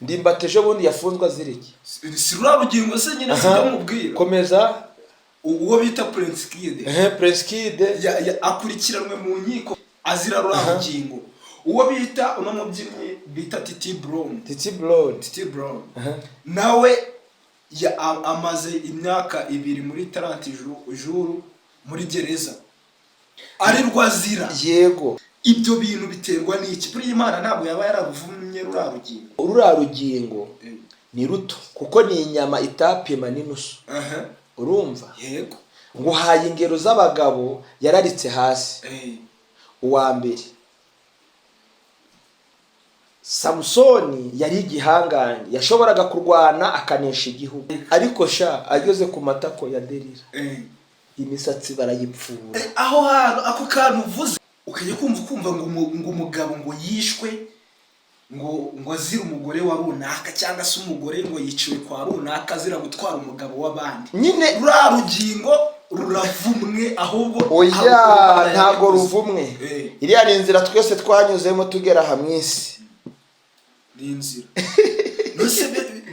Ndimbati ejo bundi yafunzwe azira iki? Si ruriya rugingo se nyine, si byo mubwira? Komeza. Uwo bita Prince Kid. Ehe, Prince Kid. Akurikiranwe mu nkiko azira ruriya rugingo. Uwo bita, uno mubyinnyi bita Titi Brown. Titi Brown. Titi Brown nawe amaze imyaka 2 muri 30 jours muri gereza arirwo azira. Ibyo bintu biterwa n'iki? Buriya Imana ntabwo yaba yararuvumye ruriya rugingo? Ruriya rugingo ni ruto kuko ni inyama itapima n'inusu. Urumva? Yego. Nguhaye ingero z'abagabo yararitse hasi. Uwa mbere, Samusoni, yari igihangange, yashoboraga kurwana akanesha igihugu, ariko sha ageze ku matako ya Delila, imisatsi barayipfura. Aho hantu, ako kantu uvuze, ukajya kumva ukumva ngo umugabo ngo yishwe ngo azira umugore wa runaka, cyangwa se umugore ngo yiciwe kwa runaka azira gutwara umugabo w'abandi. Nyine. Ruriya rugingo ruravumwe ahubwo? Oya. Ntabwo. Ntabwo ruvumwe. Iriya ni inzira twese twanyuzemo tugera aha mu isi. Ni inzira mbese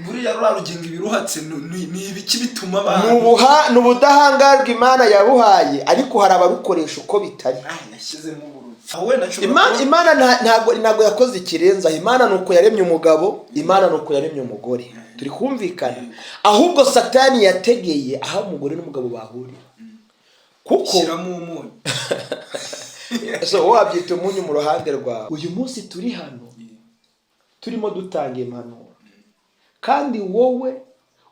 buriya ruriya rugingo ibiruhatse ni ibiki bituma abantu Ni ubudahangarwa Imana yabuhaye, ariko hari abarukoresha uko bitari. Ah, yashyizemo uburozi aho wenda nshobora Imana, kuba- Imana ntabwo yakoze ikirenze aho. Imana ni uko yaremye umugabo, Imana ni uko yaremye umugore, turi kumvikana? Ahubwo Satani yategeye aho umugore n'umugabo bahurira, kuko shyiramo umunyu. So wabyita umunyu mu ruhande rwawe. Uyu munsi turi hano turimo dutanga impanuro, kandi wowe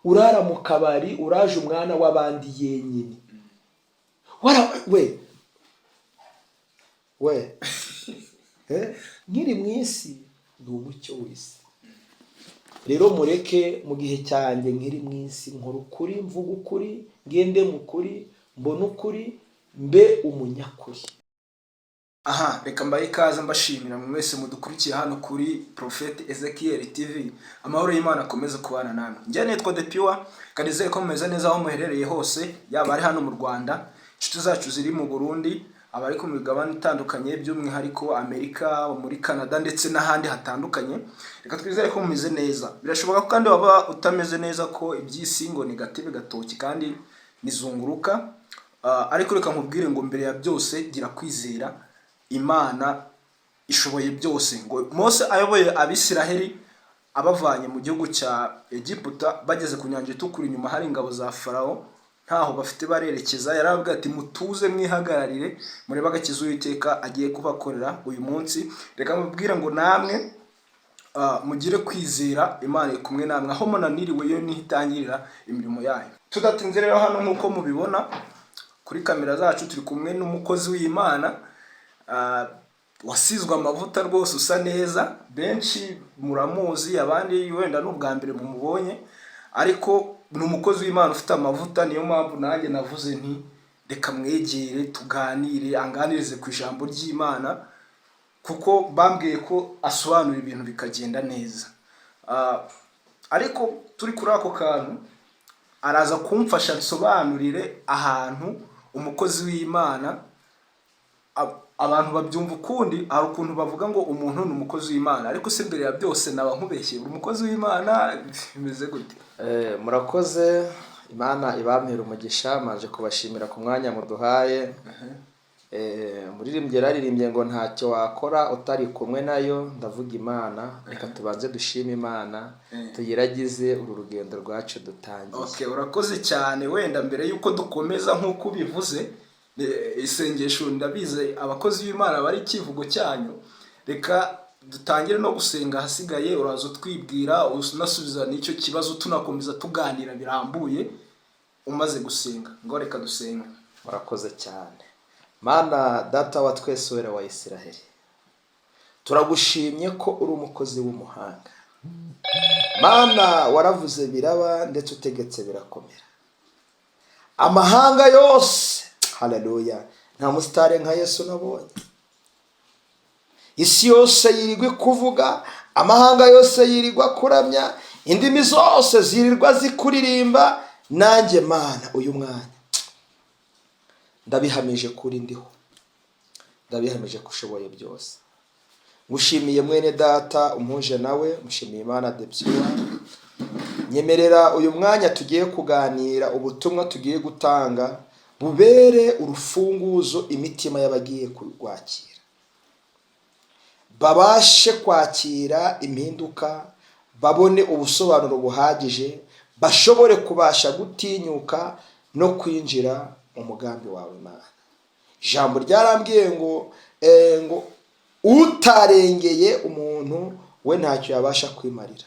urara mu kabari, uraje umwana w'abandi yenyine. Wara we we. Nkiri mu isi ni umucyo w'isi. Rero mureke mu gihe cyanjye nkiri mu isi nkora ukuri, mvuga ukuri, ngende mu kuri, mbone ukuri, mbe umunyakuri. Aha reka mbahe ikaze, mbashimira mwe mwese mudukurikiye hano kuri Prophet Ezekiel TV. Amahoro y'Imana akomeze kubana namwe. Njye nitwa The Pure, kanizere ko mumeze neza aho muherereye hose, yaba ari hano mu Rwanda, inshuti zacu ziri mu Burundi, abari ku migabane itandukanye, by'umwihariko Amerika, muri Canada ndetse n'ahandi hatandukanye. Reka twizere ko mumeze neza. Birashoboka ko kandi waba utameze neza, ko iby'isi ngo ni gatebe gatoki kandi nizunguruka. Ariko reka nkubwire ngo mbere ya byose gira kwizera, Imana ishoboye byose. Ngo Mose ayoboye Abisiraheli abavanye mu gihugu cya Egiputa, bageze ku Nyanja Itukura, inyuma hari ingabo za Farawo, ntaho bafite barerekeza, yarababwiye ati: "Mutuze, mwihagararire, murebe agakiza Uwiteka agiye kubakorera uyu munsi." Reka mubwire ngo namwe mugire kwizera, Imana iri kumwe namwe. Aho munaniriwe yo niho itangirira imirimo yayo. Tudatinze rero, hano nk'uko mubibona kuri kamera zacu turi kumwe n'umukozi w'Imana wasizwe amavuta rwose, usa neza. Benshi muramuzi, abandi wenda ni ubwa mbere mumubonye, ariko ni umukozi w'Imana ufite amavuta. Niyo mpamvu nanjye navuze nti reka mwegere tuganire, anganirize ku ijambo ry'Imana, kuko bambwiye ko asobanura ibintu bikagenda neza. Ariko turi kuri ako kantu, araza kumfasha nsobanurire ahantu umukozi w'Imana abantu babyumva ukundi. Hari ukuntu bavuga ngo umuntu ni umukozi w'Imana, ariko se mbere ya byose naba nkubeshye, uri umukozi w'Imana bimeze gute? Murakoze, Imana ibampera umugisha. Manje kubashimira ku mwanya muduhaye. Umuririmbyi yararirimbye ngo ntacyo wakora utari kumwe nayo, ndavuga Imana. Reka tubanze dushime Imana, tuyiragize uru rugendo rwacu dutangiye. Okay, urakoze cyane. Wenda mbere y'uko dukomeza, nk'uko ubivuze, isengesho ndabizi abakozi b'Imana bari ikivugo cyanyu. Reka dutangire no gusenga, ahasigaye uraza utwibwira, unasubiza n'icyo kibazo, tunakomeza tuganira birambuye umaze gusenga. Ngo reka dusenga. Murakoze cyane. Mana Data wa twese, Wera wa Isiraheli, turagushimye ko uri umukozi w'umuhanga. Mana, waravuze biraba, ndetse utegetse birakomera. Amahanga yose, haleluya, nta musitari nka Yesu nabonye. Isi yose yirirwa ikuvuga, amahanga yose yirirwa kuramya, indimi zose zirirwa zikuririmba. Nanjye Mana, uyu mwanya ndabihamije kuri ndiho, ndabihamije ko ushoboye byose. Ngushimiye mwene data umpuje nawe, mushimiye Imana Depsiwa. Nyemerera uyu mwanya tugiye kuganira, ubutumwa tugiye gutanga bubere urufunguzo imitima y'abagiye kurwakira, babashe kwakira impinduka, babone ubusobanuro buhagije, bashobore kubasha gutinyuka no kwinjira mu mugambi wawe Imana. Ijambo ryarambwiye ngo utarengeye umuntu we ntacyo yabasha kwimarira.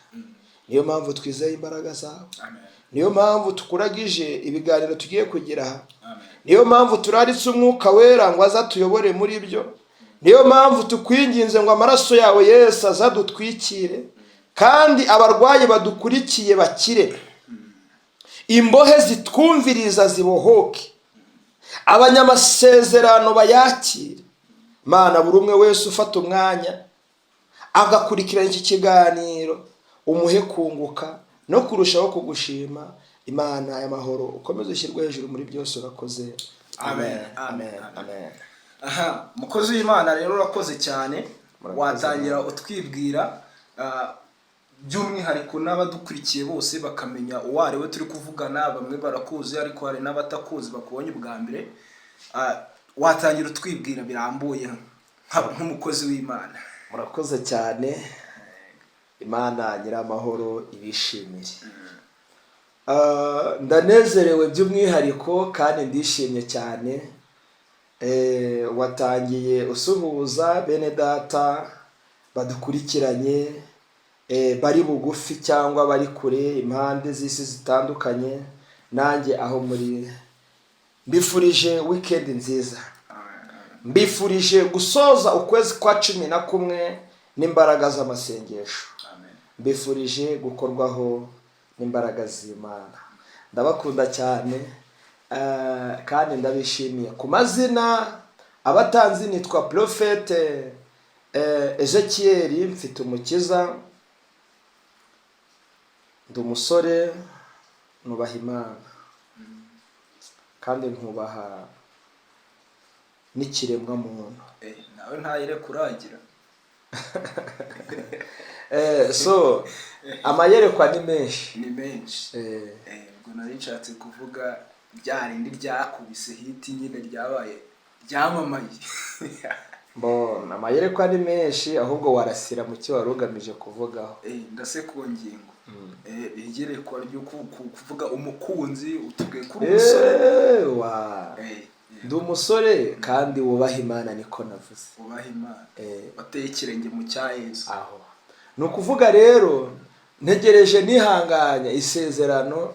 Niyo mpamvu twizeye imbaraga zawe. Amen. Niyo mpamvu tukuragije ibiganiro tugiye kugira aha. Amen. Niyo mpamvu turaritse Umwuka Wera ngo aze atuyobore muri byo. Niyo mpamvu tukwinginze ngo amaraso yawe Yesu azadutwikire, kandi abarwayi badukurikiye bakire, imbohe zitwumviriza zibohoke, abanyamasezerano bayakire. Mana, buri umwe wese ufata umwanya agakurikirana iki kiganiro, umuhe kunguka no kurushaho kugushima. Imana y'amahoro, ukomeze ushyirwe hejuru muri byose. Urakoze. Amen. Amen. Amen. Amen. Aha, mukozi w'Imana rero, urakoze cyane. Murakoze. Watangira utwibwira, by'umwihariko n'abadukurikiye bose bakamenya uwo ari we turi kuvugana. Bamwe barakuzi, ariko hari n'abatakuzi bakubonye ubwa mbere. Watangira utwibwira birambuye nk'umukozi w'Imana. Murakoze cyane. Imana nyiramahoro ibishimire. Ndanezerewe by'umwihariko kandi ndishimye cyane. Watangiye usuhuza bene data badukurikiranye, bari bugufi cyangwa bari kure, impande z'isi zitandukanye. Nanjye aho muri mbifurije weekend nziza, mbifurije gusoza ukwezi kwa 11 n'imbaraga z'amasengesho, mbifurije gukorwaho n'imbaraga z'Imana. Ndabakunda cyane, kandi ndabishimiye. Ku mazina abatanzi, nitwa Prophète Ezekiel Mfite Umukiza. Ndi umusore nubaha Imana kandi nkubaha n'ikiremwa muntu. Nawe ntayire kuragira. So amayerekwa ni menshi. Ni menshi. Ubwo nari nshatse kuvuga rya rindi ryakubise hit nyine, ryabaye ryamamaye. Mbona amayerekwa ni menshi, ahubwo warasira mu cyo wari ugamije kuvugaho. Ndase ku ngingo. Igerekwa ryo kuvuga umukunzi, utubwiye ko uri umusore. Ewa. Ndi umusore kandi wubaha Imana, niko navuze. Wubaha Imana. Wateye ikirenge mu cya Yesu. Aho ni ukuvuga rero, ntegereje nihanganye isezerano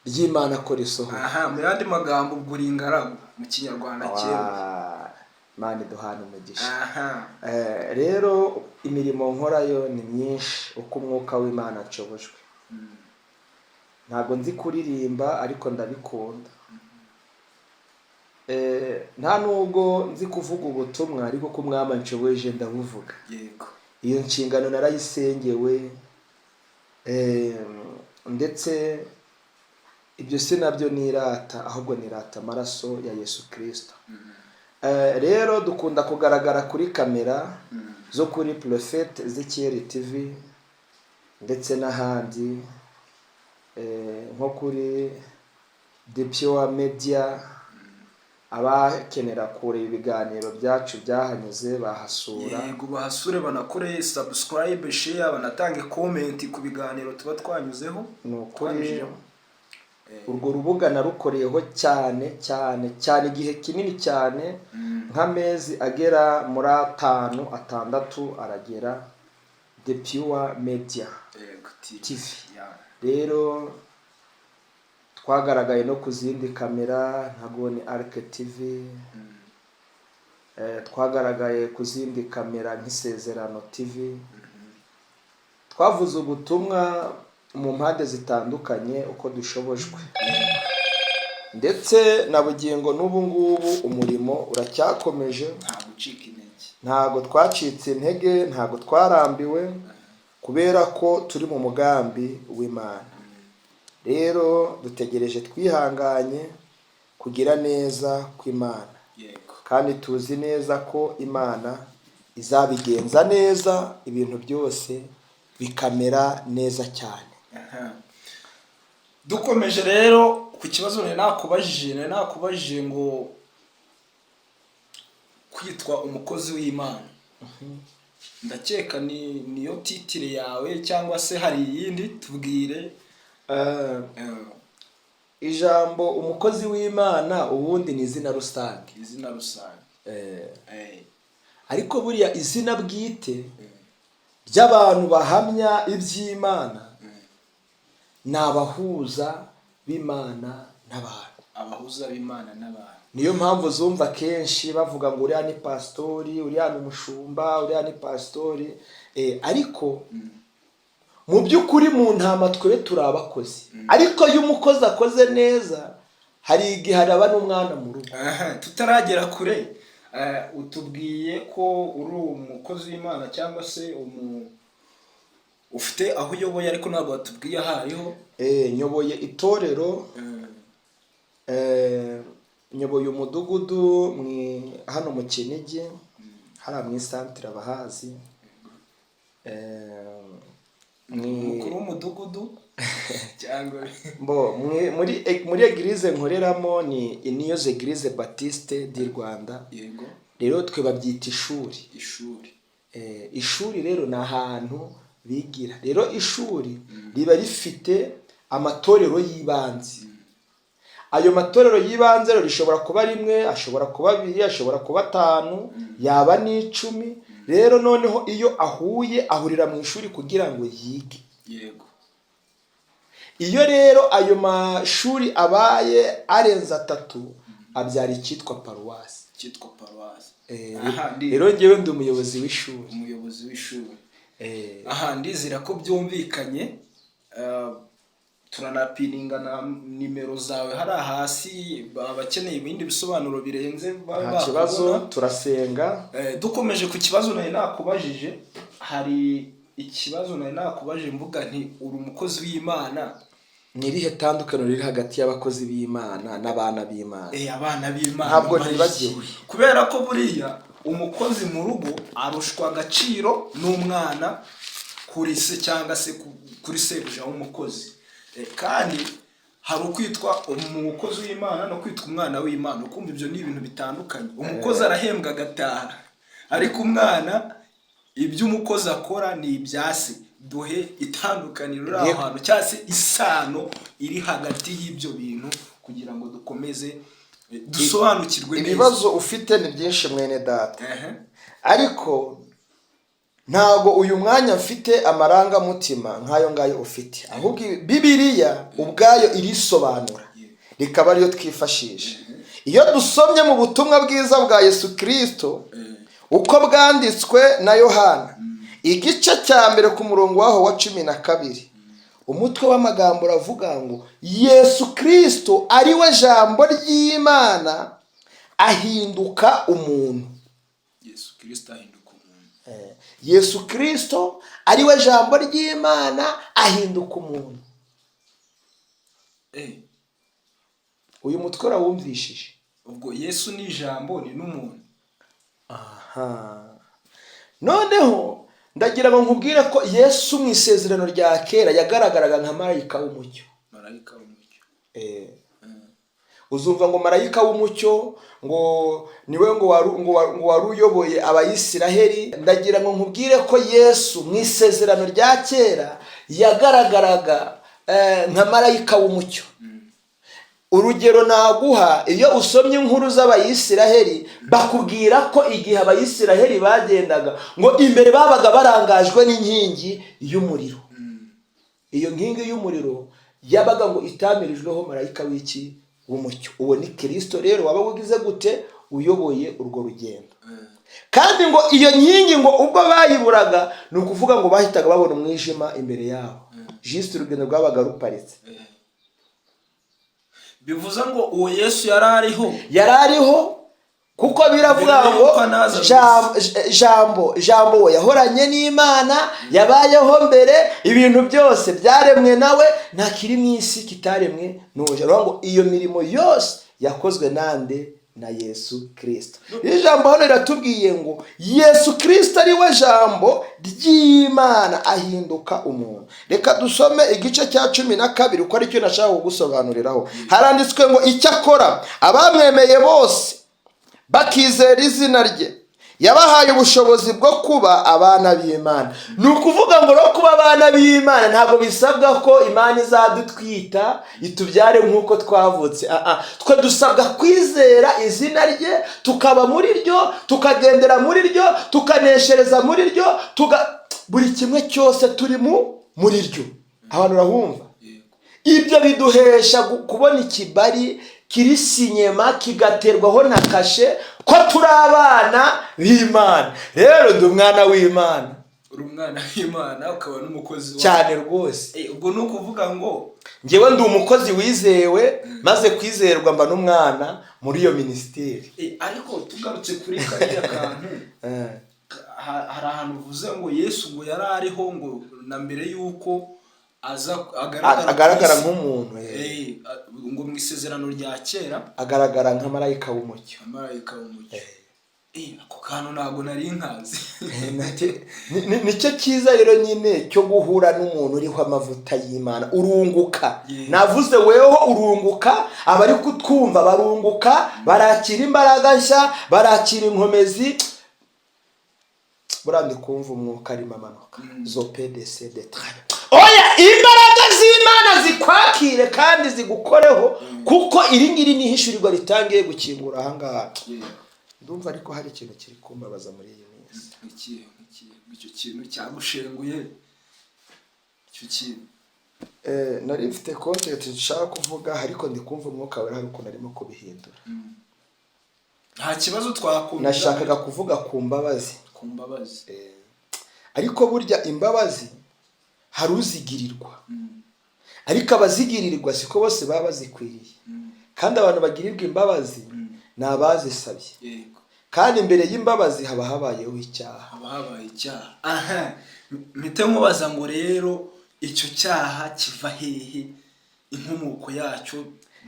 ry'Imana ko risohora. Aha, mu yandi magambo ubwo uri ingaragu mu Kinyarwanda cyeruye. Wa, Imana iduhana umugisha. Aha. Rero imirimo nkorayo ni myinshi uko umwuka w'Imana nshobojwe. Ntabwo nzi kuririmba, ariko ndabikunda. Nta nubwo nzi kuvuga ubutumwa, ariko ko Umwami anshoboje ndabuvuga. Iyo nshingano narayisengewe. Ndetse ibyo si nabyo nirata, ahubwo nirata amaraso ya Yesu Kirisito. Rero dukunda kugaragara kuri kamera zo kuri Prophète Ezekiel TV ndetse n'ahandi, nko kuri The Pure Media. Abakenera kureba ibiganiro byacu byahanyuze bahasura. Yego, bahasure, banakore subscribe, share, banatange comment ku biganiro tuba twanyuzeho. Ni ukuri. Twanyujijeho. Urwo rubuga narukoreyeho cyane cyane cyane, igihe kinini cyane, nk'amezi agera muri 5, 6 aragera, The Pure Media Yego, TV. TV. Rero twagaragaye no ku zindi kamera nka Goni Arc TV. Twagaragaye ku zindi kamera nk'Isezerano TV. Twavuze ubutumwa mu mpande zitandukanye uko dushobojwe, ndetse na bugingo n'ubu ngubu umurimo uracyakomeje. Nta gucika intege. Ntago twacitse intege, ntago twarambiwe, kubera ko turi mu mugambi w'Imana. Rero dutegereje twihanganye kugira neza kw'Imana, kandi tuzi neza ko Imana izabigenza neza, ibintu byose bikamera neza cyane. Aha. Dukomeje rero ku kibazo nari nakubajije ngo kwitwa umukozi w'Imana, ndakeka ni niyo title yawe cyangwa se hari iyindi? Tubwire. Ijambo umukozi w'Imana ubundi ni izina rusange. Izina rusange. Ariko buriya izina bwite ry'abantu bahamya iby'Imana ni abahuza b'Imana n'abantu. Abahuza b'Imana n'abantu. Niyo mpamvu zumva kenshi bavuga ngo uriya ni pasitori, uriya ni umushumba, uriya ni pasitori. Ariko mu by'ukuri mu ntama twe turi abakozi, ariko iyo umukozi akoze neza hari igihe araba n'umwana mu rugo. Aha, tutaragera kure, utubwiye ko uri umukozi w'Imana cyangwa se ufite aho uyoboye, ariko ntabwo watubwiye aho ariho. Nyoboye itorero, nyoboye umudugudu hano mu Kinigi, hariya mu isantire abahazi. Umukuru w'umudugudu cyangwa? Bo muri église nkoreramo ni Union Église Baptiste du Rwanda. Rero twe babyita ishuri. Ishuri. Ishuri rero ni ahantu bigira. Rero ishuri riba rifite amatorero y'ibanze. Ayo matorero y'ibanze rero rishobora kuba rimwe, ashobora kuba abiri, ashobora kuba atanu, yaba n'10. Rero noneho iyo ahuye ahurira mu ishuri kugira ngo yige. Iyo rero ayo mashuri abaye arenze atatu abyara icyitwa paruwasi. Cyitwa paruwasi. Aha, rero ngewe ndi umuyobozi w'ishuri. Umuyobozi w'ishuri. Aha ndizera ko byumvikanye. Turanapininga na nimero zawe hariya hasi, abakeneye ibindi bisobanuro birenze babe Nta kibazo. bakubona. Turasenga. Dukomeje ku kibazo nari nakubajije, hari ikibazo nari nakubajije mvuga nti uri umukozi w'Imana. Ni irihe tandukaniro riri hagati y'abakozi b'Imana n'abana b'Imana? Abana b'Imana. Ntabwo bari nibagiwe. iki? Kubera ko buriya umukozi mu rugo arushwa agaciro n'umwana kuri se cyangwa se kuri sebuja w'umukozi. Kandi hari ukwitwa umukozi w'Imana no kwitwa umwana w'Imana. Ukumva ibyo ni ibintu bitandukanye. Umukozi arahembwa agataha, ariko umwana ibyo umukozi akora ni ibya se. Duhe itandukaniro riri aho hantu cyangwa se isano iri hagati y'ibyo bintu kugira ngo dukomeze dusobanukirwe neza. Ibibazo ufite ni byinshi, mwene data, ariko ntabwo uyu mwanya mfite amarangamutima nk'ayo ngayo ufite, ahubwo Bibiliya ubwayo irisobanura, rikaba ariyo twifashisha. Iyo dusomye mu butumwa bwiza bwa Yesu Kirisito uko bwanditswe na Yohana, igice cya mbere ku murongo waho wa 12, umutwe w'amagambo uravuga ngo Yesu Kirisito ari we jambo ry'Imana ahinduka umuntu. Yesu Kirisito ahinduka umuntu. Yesu Kirisito ari we jambo ry'Imana ahinduka umuntu. Uyu mutwe urawumvishije? Ubwo Yesu ni ijambo, ni n'umuntu. Aha noneho ndagira ngo nkubwire ko Yesu mu isezerano rya kera yagaragaraga nka marayika w'umucyo. Marayika w'umucyo. Uzumva ngo marayika w'umucyo ngo niwe ngo wari uyoboye Abayisiraheli. Ndagira ngo nkubwire ko Yesu mu isezerano rya kera yagaragaraga nka marayika w'umucyo. Urugero naguha, iyo usomye inkuru z'Abayisiraheli, bakubwira ko igihe Abayisiraheli bagendaga ngo imbere babaga barangajwe n'inkingi y'umuriro. Iyo nkingi y'umuriro yabaga ngo itamirijweho marayika w'iki? W'umucyo. Uwo ni Kirisito. Rero waba ugize gute uyoboye urwo rugendo? Kandi ngo iyo nkingi ngo ubwo bayiburaga, ni ukuvuga ngo bahitaga babona umwijima imbere yabo, juste urugendo rwabaga ruparitse. Bivuze ngo uwo Yesu yari ariho. Yari ariho, kuko biravuga Mbere ngo yuko anaza mu Jambo we yahoranye n'Imana, yabayeho mbere, ibintu byose byaremwe nawe, nta kiri mu isi kitaremwe n'uwo. Ngo iyo mirimo yose yakozwe nande? na Yesu Kirisito. Iri jambo hano riratubwiye ngo Yesu Kirisito ari we jambo ry'Imana ahinduka umuntu. Reka dusome igice cya 12, uko aricyo nashaka kugusobanuriraho. Haranditswe ngo: "Icyakora abamwemeye bose bakizera izina rye, yabahaye ubushobozi bwo kuba abana b'Imana." Ni ukuvuga ngo no kuba abana b'Imana ntabwo bisabwa ko Imana izadutwita itubyare nk'uko twavutse. Ah, ah. Twe dusabwa kwizera izina rye, tukaba muri ryo, tukagendera muri ryo, tukaneshereza muri ryo, buri kimwe cyose turi muri ryo. Abantu urahumva? Yego. Ibyo biduhesha kubona ikibari kiri sinyema, kigaterwaho na kashe ko turi abana b'Imana. Rero ndi umwana w'Imana. Uri umwana w'Imana, ukaba n'umukozi wa Cyane rwose. Ubwo ni ukuvuga ngo Ngewe ndi umukozi wizewe, maze kwizerwa mba n'umwana muri iyo minisiteri. Ariko tugarutse kuri kariya kantu, hari ahantu uvuze ngo Yesu ngo yari ariho ngo na mbere y'uko aza agaragara ku Agaragara isi. nk'umuntu. Ngo mu Isezerano rya Kera Agaragara nka marayika w'umucyo. Marayika w'umucyo. Ako kantu ntabwo nari nkazi. Nicyo cyiza rero nyine cyo guhura n'umuntu uriho amavuta y'Imana, urunguka. Navuze weho urunguka, abari kutwumva barunguka, barakira imbaraga nshya, barakira inkomezi. Buriya ndi kumva umwuka arimo amanuka zo pdc de trabe. Oya, imbaraga z'Imana zikwakire kandi zigukoreho, kuko iri ngiri ni ihishurirwa ritangiye gukingura ahangaha. Ndumva ariko hari ikintu kiri kumbabaza muri iyi minsi. Ikihe? Ikihe? Icyo kintu cyagushenguye, icyo kintu? Nari mfite content nshaka kuvuga, ariko ndi kumva Umwuka Wera hari ukuntu arimo kubihindura. Nta kibazo, twakumva. Nashakaga kuvuga ku mbabazi. Ku mbabazi. Ariko burya imbabazi hari uzigirirwa, ariko abazigirirwa siko bose baba bazikwiriye. Kandi abantu bagirirwa imbabazi ni abazisabye. Kandi imbere y'imbabazi haba habayeho icyaha. Haba habaye icyaha. Aha mpite nkubaza ngo rero icyo cyaha kiva hehe? Inkomoko yacyo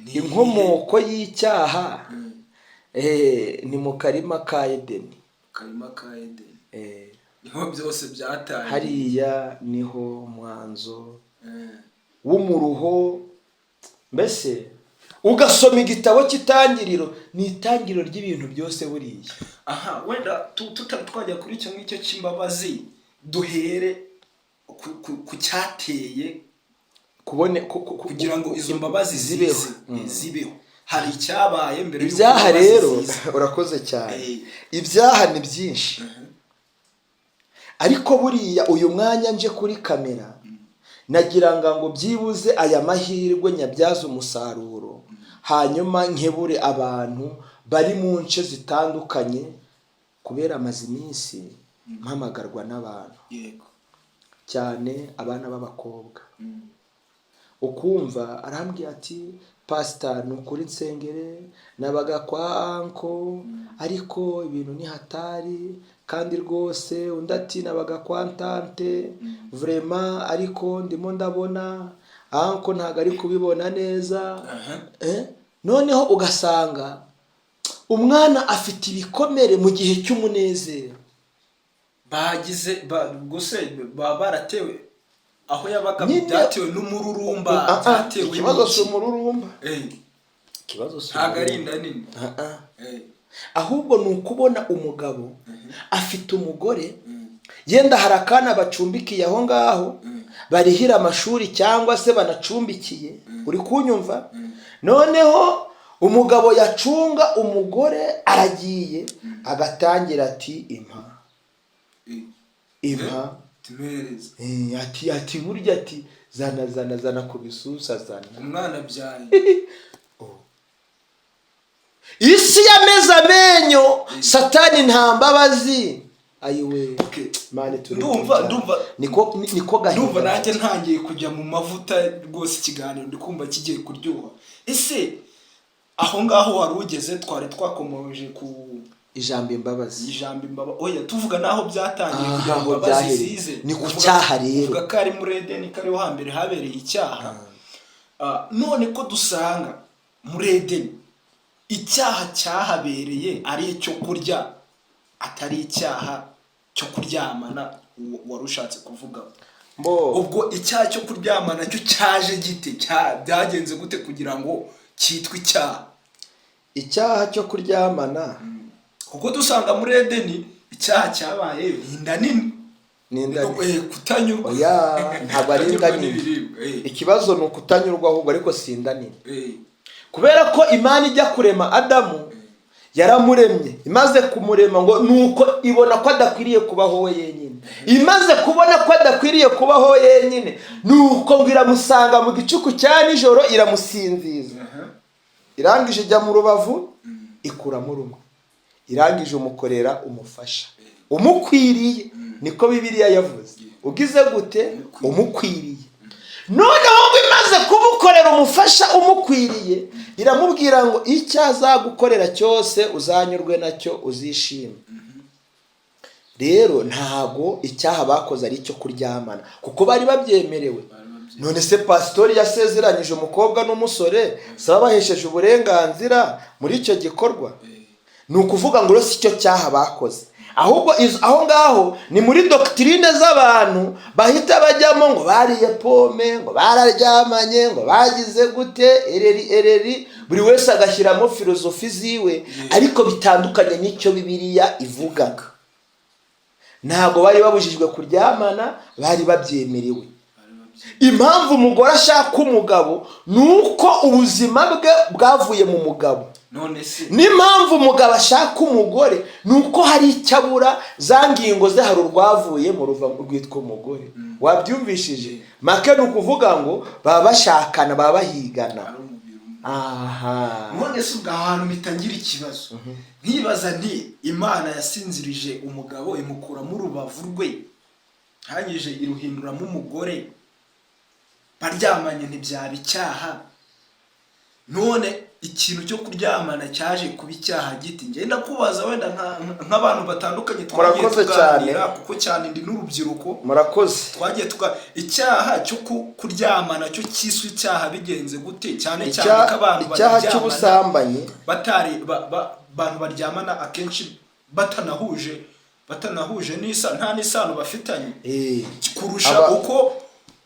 ni iyihe? Inkomoko y'icyaha ni mu karima ka Edeni. Karima ka Edeni. Niho byose byatangiye. Hariya niho mwanzo w'umuruho. Mbese ugasoma igitabo cy'Itangiriro, ni itangiriro ry'ibintu byose buriya. Aha wenda tutari twajya kuri icyo ngicyo cy'imbabazi, duhere ku cyateye kubone kugira ngo izo mbabazi zibeho. zize, zibeho. Hari icyabaye mbere y'uko Ibyaha imbabazi rero, ziza. urakoze cyane. Ibyaha ni byinshi, ariko buriya uyu mwanya nje kuri kamera nagira ngo byibuze aya mahirwe nyabyaze umusaruro, hanyuma nkebure abantu bari mu nce zitandukanye, kubera amaze iminsi mpamagarwa n'abantu, cyane abana b'abakobwa. Ukumva arambwira ati: "Pasita, ni ukuri nsengere, nabaga kwa uncle ariko ibintu ni hatari." Kandi rwose undi ati: "Nabaga kwa tante vraiment, ariko ndimo ndabona uncle ntabwo ari kubibona neza." Noneho ugasanga umwana afite ibikomere mu gihe cy'umunezero. Bagize gusa baba baratewe aho yabaga, byatewe n'umururumba, Ah, ah, byatewe ikibazo si n'iki? umururumba. Ikibazo si Ntabwo ari umururumba. inda nini. Ah, ah. Ahubwo ni ukubona umugabo afite umugore, yenda hari akana bacumbikiye aho ngaho, barihira amashuri cyangwa se banacumbikiye, uri kunyumva? Noneho umugabo yacunga umugore aragiye, agatangira ati: "Impa, impa." Tumereze. Ati burya ati: "Zana, zana, zana ku bisusa, zana." Umwana abyaye. Isi yameze amenyo, Satani nta mbabazi, ayiwe. Mani turi Niko gahinda. Ndumva nanjye ntangiye kujya mu mavuta rwose. Ikiganiro ndi kumva kigiye kuryoha. Ese aho ngaho wari ugeze, twari twakomoje ku Ijambo imbabazi. Ijambo imbaba, oya, tuvuga naho byatangiye kugira ngo Aho imbabazi byahereye. zize. Ni ku cyaha rero. Uvuga ko ari muri Edeni, ko ariho hambere habereye icyaha. None ko dusanga muri Edeni Icyaha cyahabereye ari icyo kurya, atari icyaha cyo kuryamana wari ushatse kuvuga. Mbo. Ubwo icyaha cyo kuryamana cyo cyaje gite? Byagenze gute kugira ngo cyitwe icyaha? Icyaha cyo kuryamana, Kuko dusanga muri Edeni icyaha cyabaye ni inda nini. Ni inda nini. Kutanyurwa. Oya, ntabwo ari inda Kutanyurwa nini. n'ibiribwa. Ikibazo ni ukutanyurwa ahubwo, ariko si inda nini, kubera ko Imana ijya kurema Adamu yaramuremye, imaze kumurema ngo nuko ibona ko adakwiriye kubaho we yenyine. Imaze kubona ko adakwiriye kubaho yenyine, nuko ngo iramusanga mu gicuku cya nijoro, iramusinziza, irangije ijya mu rubavu ikuramo rumwe, irangije umukorera umufasha umukwiriye. Niko Bibiliya yavuze. Ugize gute? Umukwiriye. Noneho ngo imaze kumukorera umufasha umukwiriye, iramubwira ngo icyo azagukorera cyose uzanyurwe nacyo, uzishime. Rero ntago icyaha bakoze ari icyo kuryamana, kuko bari babyemerewe. None se pasitori yasezeranyije umukobwa n'umusore, saba bahesheje uburenganzira muri icyo gikorwa? Ni ukuvuga ngo si cyo cyaha bakoze, ahubwo aho ngaho ni muri doctrine z'abantu bahita bajyamo ngo bariye pome, ngo bararyamanye, ngo bagize gute, ereri ereri, buri wese agashyiramo filozofi ziwe, ariko bitandukanye n'icyo Bibiliya ivuga. Ntabwo bari babujijwe kuryamana, bari babyemerewe. Impamvu umugore ashaka umugabo ni uko ubuzima bwe bwavuye mu mugabo. None se N'impamvu umugabo ashaka umugore ni uko hari icyo abura, za ngingo ze hari urwavuye mu ruva rwitwa umugore. Wabyumvishije? Make ni ukuvuga ngo baba bashakana, baba bahigana. Ari umubiri umwe. Aha. None se ubwo ahantu mpita ngira ikibazo, nkibaza nti: Imana yasinzirije umugabo, imukuramo urubavu rwe, hanyije iruhinduramo umugore, baryamanye ntibyaba icyaha. None ikintu cyo kuryamana cyaje kuba icyaha giti? Ngenda kubaza wenda nk'abantu batandukanye twagiye Murakoze tuganira, cyane. kuko cyane ndi n'urubyiruko. Murakoze. Twagiye tuga icyaha cyo kuryamana cyo cyiswe icyaha bigenze gute, cyane cyane ko abantu Icyaha baryamana cy'ubusambanyi, batari abantu baryamana akenshi batanahuje n'isa, nta n'isano bafitanye, kurusha uko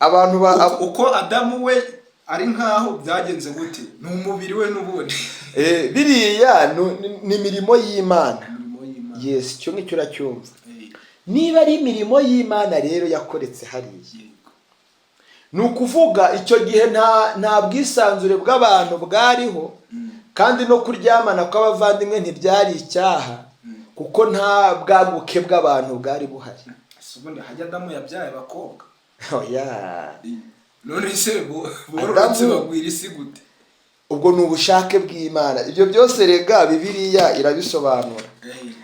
Abantu ba uko Adamu we ari nkaho byagenze gute, ni umubiri we n'ubundi. Biriya ni imirimo y'Imana. Imirimo y'Imana. Yes, icyo ngicyo uracyumva. Niba ari imirimo y'Imana rero yakoretse hariya, ni ukuvuga icyo gihe nta bwisanzure bw'abantu bwariho, kandi no kuryamana kw'abavandimwe ntibyari icyaha, kuko nta bwaguke bw'abantu bwari buhari. Ese ubundi hajya Adamu yabyaye abakobwa? Oya. None se bororotse bagwira isi gute? Ubwo ni ubushake bw'Imana. Ibyo byose rega Bibiliya irabisobanura,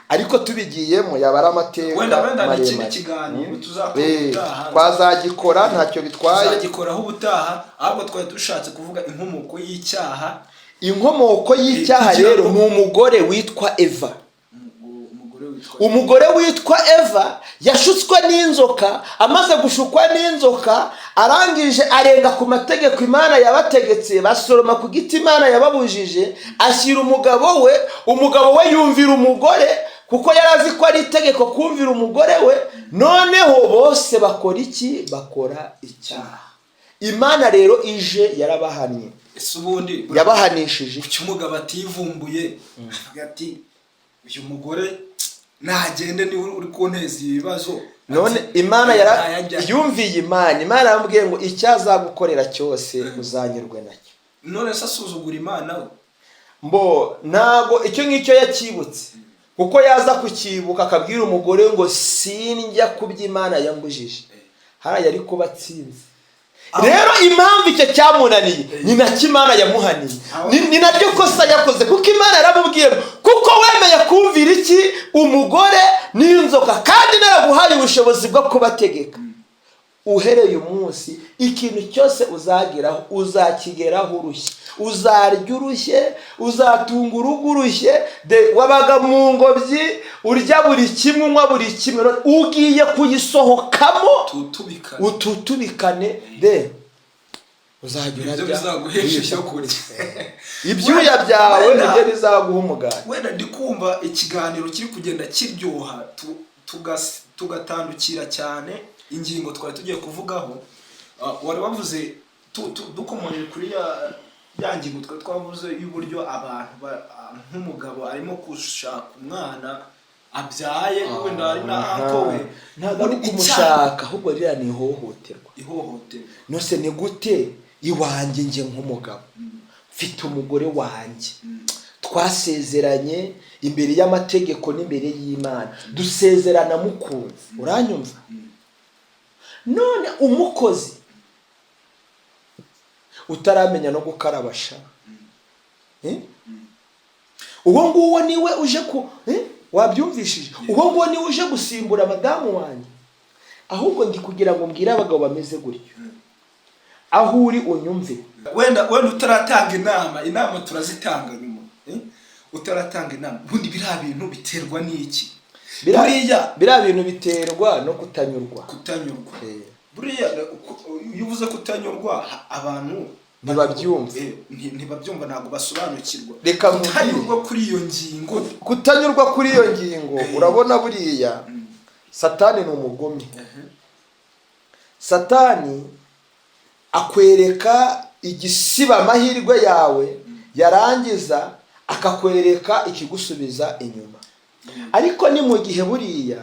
ariko tubigiyemo yaba ari amateka Wenda ni ikindi maremare. kiganiro tuzakora ubutaha. Twazagikora, ntacyo bitwaye. Tuzagikoraho ubutaha, ahubwo twari dushatse kuvuga inkomoko y'icyaha. Inkomoko y'icyaha Kugira rero ngo- ni umugore witwa Eva. Umugore witwa Umugore witwa Eva yashutswe n'inzoka. Amaze gushukwa n'inzoka, arangije arenga ku mategeko Imana yabategetse, basoroma ku giti Imana yababujije, ashyira umugabo we. Umugabo we yumvira umugore, kuko yari azi ko ari itegeko kumvira umugore we. Noneho bose bakora iki? Bakora icyaha. Imana rero ije yarabahannye. Ese ubundi Yabahanishije iki? Kuki umugabo ativumbuye avuga ati: "Uyu mugore nagende, niwe uri kunteza ibibazo"? None Ati, Imana yara "Ntayajya." yumviye Imana. Imana yaramubwiye ngo icyo azagukorera cyose uzanyurwe nacyo. None se asuzugura Imana we? Mbo, ntabwo icyo ngicyo yakibutse, kuko yaza kucyibuka akabwira umugore ngo sindya ku byo Imana yambujije, hariya yari kuba atsinze. Rero impamvu icyo cyamunaniye ni nacyo Imana yamuhaniye, ni naryo kosa yakoze, kuko Imana yaramubwiye ngo kuko wemeye kumvira iki? Umugore n'inzoka, kandi naraguhaye ubushobozi bwo kubategeka, uhereye umunsi ikintu cyose uzageraho uzakigeraho urushye, uzarya urushye, uzatunga urugo urushye. Wabaga mu ngobyi urya buri kimwe, unywa buri kimwe, none ugiye kuyisohokamo Tutubikane. Ututubikane de. Uzajya Ibyo urarya bizaguhesha wiyushya icyo kurya. Ibyuya byawe nibyo bizaguha umugati. Wenda ndi kumva ikiganiro kiri kugenda kiryoha, tugatandukira cyane ingingo twari tugiye kuvugaho. Wari wavuze dukomoje kuri ya ngingo twari twavuze y'uburyo abantu nk'umugabo arimo gushaka umwana abyaye, wenda ari na uncle we. Ntabwo ari Ubundi ukumushaka, ahubwo ririya ni ihohoterwa. Ihohoterwa. Nose ni gute iwanjye, njye nk'umugabo mfite umugore wanjye, twasezeranye imbere y'amategeko n'imbere y'Imana, dusezerana mukunze, uranyumva? None umukozi utaramenya no gukaraba sha, Eh? Uwo nguwo niwe uje ku, eh? Wabyumvishije? Uwo nguwo niwe uje gusimbura madamu wanjye? Ahubwo ndi kugira ngo mbwire abagabo bameze gutyo, aho uri unyumve. Wenda utaratanga inama, inama turazitanga nyuma, eh? Utaratanga inama, ubundi biriya bintu biterwa n'iki? Buriya Biriya bintu biterwa no kutanyurwa. Kutanyurwa. Eh. Buriya iyo uvuze kutanyurwa, abantu Ntibabyumva. Ntibabyumva, ntabwo basobanukirwa. Reka nkubwire. Kutanyurwa kuri iyo ngingo. Kutanyurwa kuri iyo ngingo, urabona buriya Satani ni umugome. Satani akwereka igisiba amahirwe yawe, yarangiza akakwereka ikigusubiza inyuma. Ariko ni mu gihe buriya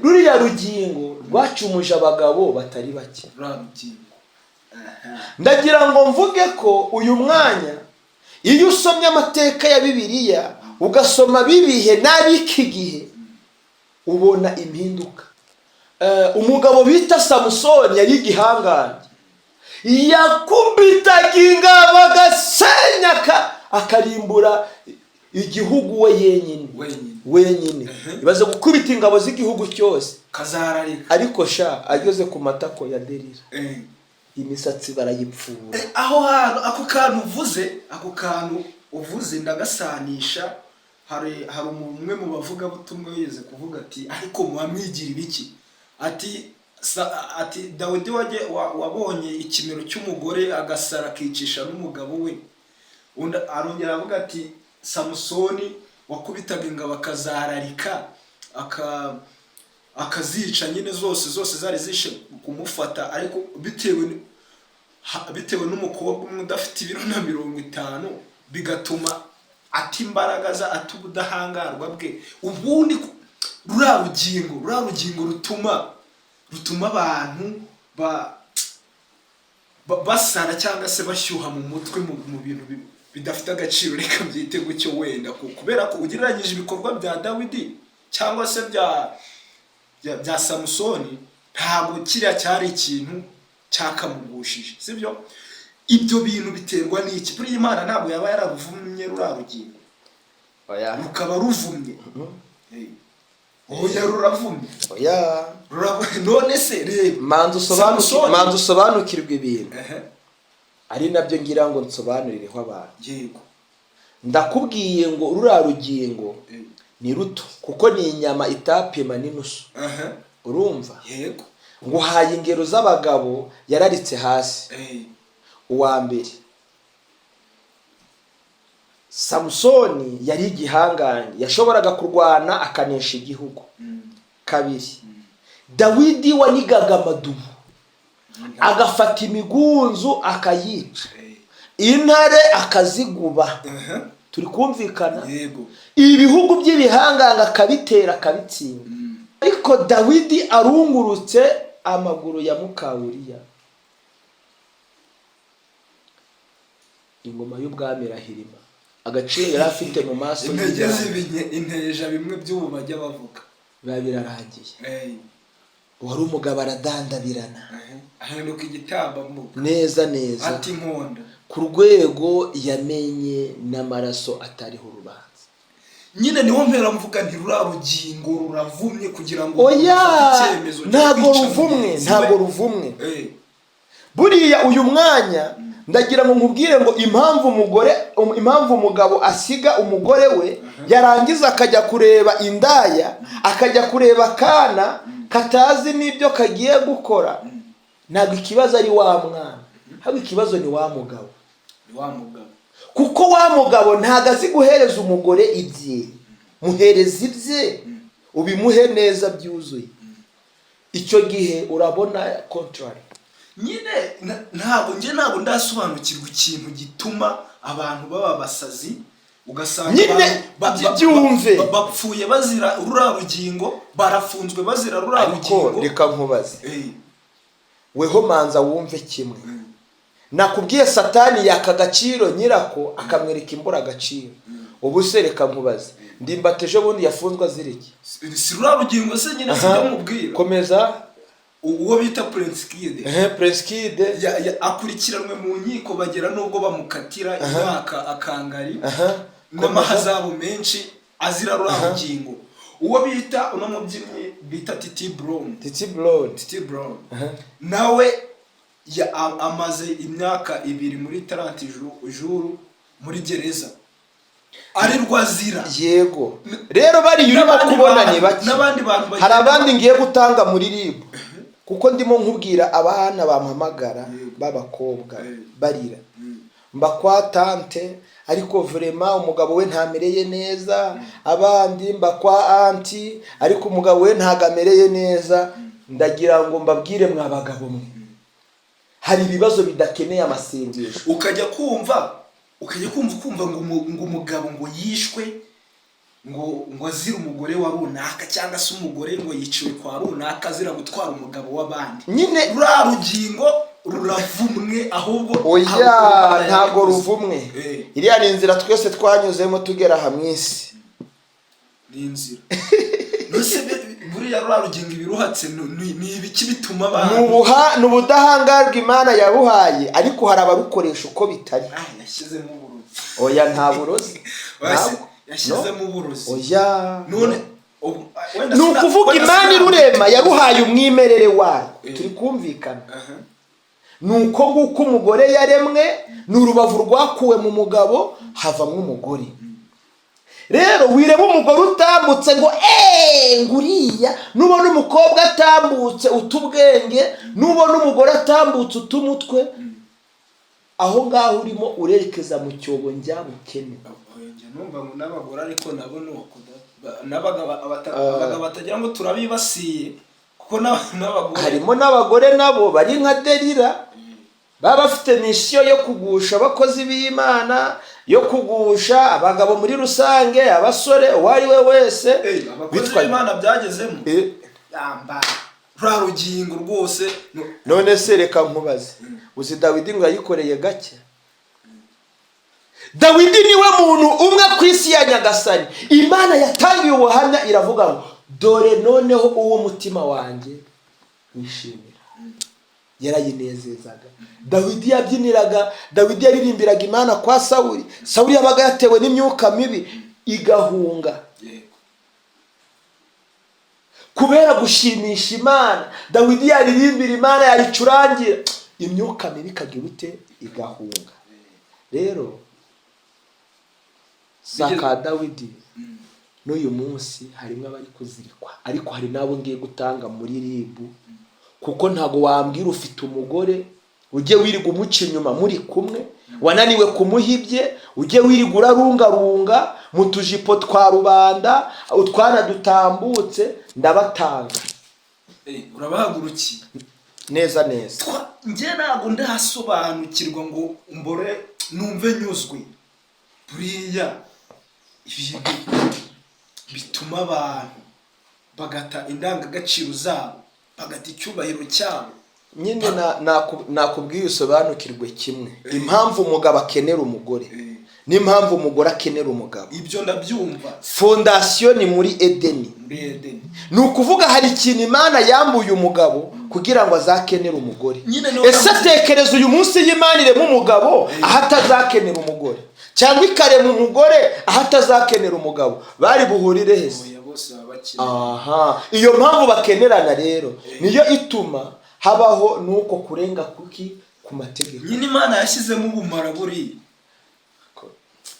ruriya rugingo rwacumuje abagabo batari bake. Ruriya rugingo. Ndagira ngo mvuge ko uyu mwanya, iyo usomye amateka ya Bibiliya, ugasoma bibihe n'ab'iki gihe, ubona impinduka. Umugabo bita Samusoni yari igihangange, yakubitaga ingabo agasenya, akarimbura igihugu we yenyine. Wenyine. Wenyine. Ibaze gukubita ingabo z'igihugu cyose. Kazararika. Ariko sha, ageze ku matako ya Delila, imisatsi barayipfura. Aho hantu, ako kantu uvuze ndagasanisha. Hari umwe mu bavugabutumwa yigeze kuvuga ati: "Ariko muba mwigira ibiki?" Ati Dawidi wabonye ikimero cy'umugore agasara akicisha n'umugabo we. Undi arongera avuga ati: "Samusoni wakubitaga ingabo akazararika, akazica nyine zose zose zari zishe kumufata, ariko bitewe n'umukobwa umwe udafite ibiro na 50, bigatuma ata imbaraga ze, ata ubudahangarwa bwe." Ubundi ruriya rugingo rutuma abantu basara cyangwa se bashyuha mu mutwe mu bintu bidafite agaciro, reka mbyite gutyo wenda, kubera ko ugereranyije ibikorwa bya Dawidi cyangwa se bya Samusoni, ntabwo kiriya cyari ikintu cyakamugushije, sibyo? Ibyo bintu biterwa n'iki? Buriya Imana ntabwo yaba yararuvumye ruriya rugingo? Oya. Rukaba ruvumye. Oya, ruravumye. Oya. None se reba Manza Samusoni. Manza usobanukirwe ibintu, ari nabyo ngira ngo nsobanurireho abantu. Ndakubwiye ngo ruriya rugingo ni ruto, kuko ni inyama itapima n'inusu. Urumva? Yego. Nguhaye ingero z'abagabo yararitse hasi. Uwa mbere, Samusoni, yari igihangange, yashoboraga kurwana akanesha igihugu. Kabiri, Dawidi wanigaga amadubu, agafata imigunzu akayica, intare akaziguba. Turi kumvikana? Yego. Ibihugu by'ibihangange akabitera, akabitsinda. Ariko Dawidi arungurutse amaguru ya muka Uriya, ingoma y'ubwami irahirima, agaciro yari afite mu maso Intege y'Imana z'ibinye inteja, bimwe by'ubu bajya bavuga. Biba birarangiye. Wari umugabo aradandabirana. Ahinduka igitambambuga. Neza neza. Ati inkonda. Ku rwego yamenye n'amaraso atariho urubanza. Nyine niho mpera mvuga nti ruriya rugingo ruravumye kugira ngo Oya. ufate icyemezo cyo Ntabwo kwica ruvumwe. mugenzi we. Ntabwo ruvumwe. Buriya uyu mwanya ndagira ngo nkubwire ngo impamvu umugabo asiga umugore we, yarangiza akajya kureba indaya, akajya kureba akana katazi n'ibyo kagiye gukora. Ntabwo ikibazo ari wa mwana, ahubwo ikibazo ni wa mugabo. Ni wa mugabo. Kuko wa mugabo ntabwo azi guhereza umugore ibye. Muhereza ibye, ubimuhe neza byuzuye, icyo gihe urabona contrary. Nyine ntabwo njye ntabwo ndasobanukirwa ikintu gituma abantu baba abasazi, ugasanga Nyine, abantu byumve. bapfuye bazira ruriya rugingo, barafunzwe bazira ruriya Ariko rugingo. reka nkubaze. Weho manza wumve kimwe nakubwiye: Satani yaka agaciro nyirako, akamwereka imbura agaciro. Ubu se reka nkubaze, Ndimbati ejo bundi yafunzwe azira iki? Si ruriya rugingo se nyine? Sibyo mubwira? Komeza. Uwo bita Prince Kid. Ehe, Prince Kid. Akurikiranwe mu nkiko, bagera n'ubwo bamukatira imyaka akangari n'amahazabu menshi azira ruriya rugingo. Uwo bita uno mubyinnyi bita Titi Brown. Titi Brown. Titi Brown nawe amaze imyaka 2 muri 30 jours muri gereza arirwo azira. Yego, rero bariya urimo N'abandi kubona ni bake. N'abandi bantu Hari abandi ngiye gutanga muri RIB, kuko ndimo nkubwira abana bampamagara b'abakobwa barira, mba kwa tante, ariko vraiment umugabo we ntamereye neza. Abandi mba kwa aunty, ariko umugabo we ntago amereye neza. Ndagira ngo mbabwire, mwa bagabo mwe, hari ibibazo bidakeneye amasengesho. Ukajya kumva ukumva ngo umugabo ngo yishwe ngo azira umugore wa runaka, cyangwa se umugore ngo yiciwe kwa runaka azira gutwara umugabo w'abandi. Nyine. Ruriya rugingo ruravumwe ahubwo. Oya. Ntabwo Ntabwo yabikoze. ruvumwe. Iriya ni inzira twese twanyuzemo tugera aha mu isi. Ni inzira mbese buriya ruriya rugingo ibiruhatse ni ibiki bituma Ni abantu ni ubudahangarwa Imana yabuhaye, ariko hari abarukoresha uko bitari. Ah, yashyizemo uburozi. Oya, nta burozi. Ntabwo. Yashyizemo No. uburozi. Oya. None wenda Ni ukuvuga wenda Imana irurema yaruhaye umwimerere wayo. Turi kumvikana? Aha. Ni uko nguko umugore yaremwe, ni urubavu rwakuwe mu mugabo havamo umugore. Rero wireba umugore utambutse ngo eee, nguriya. Nubona umukobwa atambutse uta ubwenge, nubona umugore atambutse uta umutwe, aho ngaho urimo urerekeza mu cyobo njyabukene. Oya, njya numva ngo n'abagore, ariko nabo ni uko n'abagabo abagabo batagira ngo turabibasiye, kuko n'abagore Harimo n'abagore nabo bari nka Derira, baba bafite mission yo kugusha abakozi b'Imana, yo kugusha abagabo muri rusange, abasore, uwo ari we wese. Abakozi b'Imana byagezemo. Yamba ruriya rugingo rwose None se reka nkubaze, uzi Dawidi ngo yayikoreye gake? Dawidi niwe muntu umwe ku isi ya Nyagasani Imana yatangiye ubuhamya, iravuga ngo: "Dore noneho uwo mutima wanjye wishimira." Yarayinezezaga. Dawidi yabyiniraga, Dawidi yaririmbiraga Imana kwa Sawuli. Sawuli yabaga yatewe n'imyuka mibi igahunga kubera gushimisha Imana. Dawidi yaririmbira Imana, yayicurangira, imyuka mibi ikagira ute? Igahunga. Rero saka Dawidi n'uyu munsi harimo abari kuzirikwa, ariko hari n'abo ngiye gutanga muri RIB, kuko ntabwo wambwira ufite umugore ujye wirirwa umuca inyuma muri kumwe, wananiwe kumuha ibye, ujye wirirwa urarungarunga mu tujipo twa rubanda, utwana dutambutse. Ndabatanga. Urabahagurukiye. Neza neza. Njye ntabwo ndasobanukirwa ngo mbore numve nyuzwe. Buriya ibintu bituma abantu bagata indangagaciro zabo, bagata icyubahiro cyabo. Nyine nakubwiye usobanukirwe kimwe: impamvu umugabo akenera umugore n'impamvu umugore akenera umugabo. Ibyo ndabyumva. Fondation ni muri Edeni. Muri Edeni. Ni ukuvuga hari ikintu Imana yambuye umugabo kugira ngo azakenere umugore. Nyine niyo Ese tekereza uyu munsi y'Imana irema umugabo aho atazakenera umugore, cyangwa ikarema umugore aho atazakenera umugabo, bari buhurire hese? Oya, bose baba bakeneye. Aha, iyo mpamvu bakenerana rero niyo ituma habaho n'uko kurenga kuki ku mategeko. Nyine Imana yashyizemo ubumara, buriya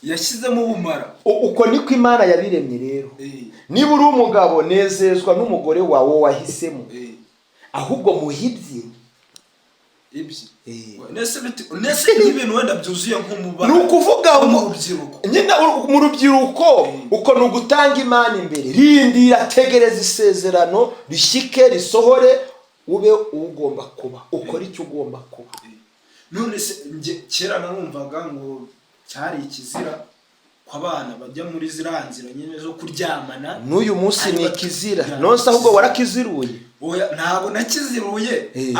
yashyizemo ubumara. Uko niko Imana yabiremye rero. Niba uri umugabo, nezezwa n'umugore wawe wahisemo, ahubwo muhibye. Ibyo. Eh. Nese nk'ibintu wenda byuzuye nk'umubano Ni ukuvuga nko mu ngo rubyiruko. Nyine mu rubyiruko uko ni ugutanga Imana imbere. Rindira, tegereza isezerano rishyike, risohore, ube ugomba kuba, ukore icyo ugomba kuba. None se njye kera narumvaga ngo cyari ikizira ko abana bajya muri ziriya nzira nyine zo kuryamana. N'uyu munsi ni Ariko- ikizira. Ya, Nonse ahubwo ikizira. warakiziruye? Oya, ntabwo nakiziruye.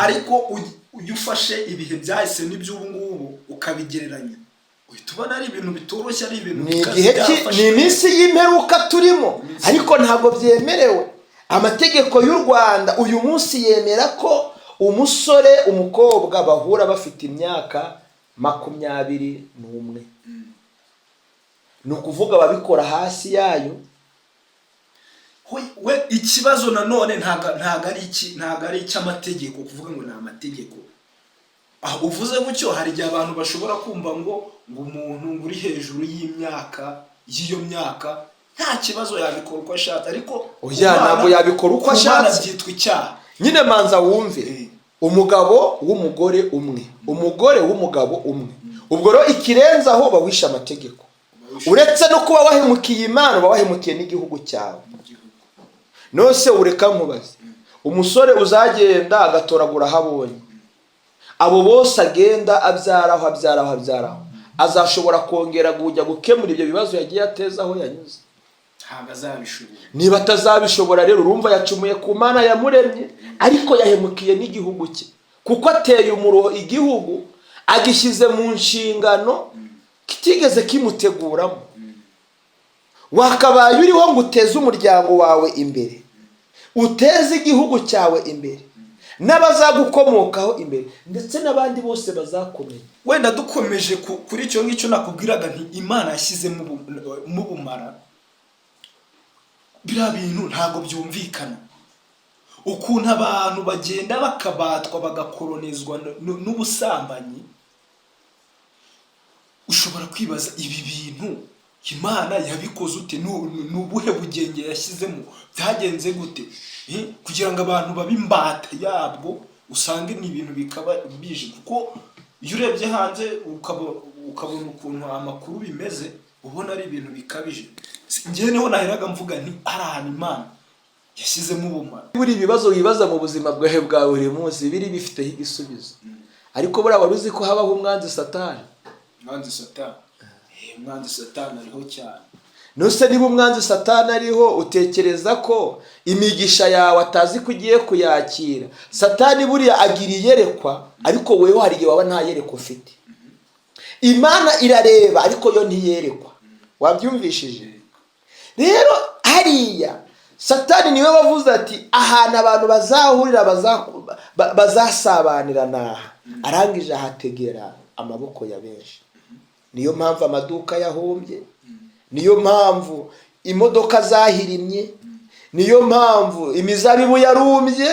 Ariko ujya ufashe ibihe byahise n'iby'ubu ngubu ukabigereranya, uhita ubona ari ibintu bitoroshye, ari ibintu Ni bikaze. igihe ki? Byafashe. Ni iminsi y'imperuka turimo, ariko ntabwo byemerewe. Amategeko y'u Rwanda uyu munsi yemera ko umusore, umukobwa bahura bafite imyaka 21. Ni ukuvuga ababikora hasi yayo. We ikibazo nanone ntabwo ari iki, ntabwo ari icy'amategeko, kuvuga ngo ni amategeko. Aho uvuze gutyo, hari igihe abantu bashobora kumva ngo umuntu ngo uri hejuru y'imyaka, y'iyo myaka, nta kibazo, yabikora uko ashatse, ariko Oya, ku bana- ntabwo yabikora uko ku bana ashatse. byitwa icyaha. Nyine manza wumve. Umugabo w'umugore umwe, umugore w'umugabo umwe, ubwo rero ikirenze aho bawishe amategeko. Uretse no kuba wahemukiye Imana, uba wahemukiye n'igihugu cyawe. Nose ureka nkubaze, umusore uzagenda agatoragura aho abonye, abo bose agenda abyaraho, abyaraho, abyaraho, azashobora kongera kujya gukemura ibyo bibazo yagiye ateza aho yanyuze? Ntabwo azabishobora. Niba atazabishobora rero, urumva yacumuye ku Mana yamuremye, ariko yahemukiye n'igihugu cye, kuko ateye umuruho igihugu, agishyize mu nshingano kitigeze kimuteguramo. Wakabaye uriho ngo uteze umuryango wawe imbere, uteze igihugu cyawe imbere, n'abazagukomokaho imbere, ndetse n'abandi bose bazakumenya. Wenda dukomeje kuri icyo ngicyo nakubwiraga nti Imana yashyizemo ubumara. Biriya bintu ntabwo byumvikana, ukuntu abantu bagenda bakabatwa, bagakoronizwa n'ubusambanyi. Ushobora kwibaza ibi bintu Imana yabikoze ute? Ni ubuhe bugenge yashyizemo? Byagenze gute? Kugira ngo abantu babe imbata yabwo? Usange ni ibintu bikaba bije, kuko iyo urebye hanze ukabona ukuntu amakuru bimeze, ubona ari ibintu bikabije. Njyewe niho naheraga mvuga nti ari ahantu Imana yashyizemo ubumara. Buri ibibazo wibaza mu buzima bwawe bwa buri munsi biri bifiteho igisubizo. Ariko buriya wari uzi ko habaho umwanzi Satani? Umwanzi Satani. Umwanzi Satani ariho cyane. Nuse niba umwanzi Satani ariho, utekereza ko imigisha yawe atazi ko ugiye kuyakira? Satani buriya agira iyerekwa, ariko wewe hari igihe waba nta yerekwa ufite. Imana irareba, ariko yo ntiyerekwa. Wabyumvishije? Rero hariya Satani niwe wavuze ati: "Ahantu abantu bazahurira, bazasabanira naha." Arangije ahategera amaboko ya benshi. Niyo mpamvu amaduka yahombye, niyo mpamvu imodoka zahirimye, niyo mpamvu imizabibu yarumbye,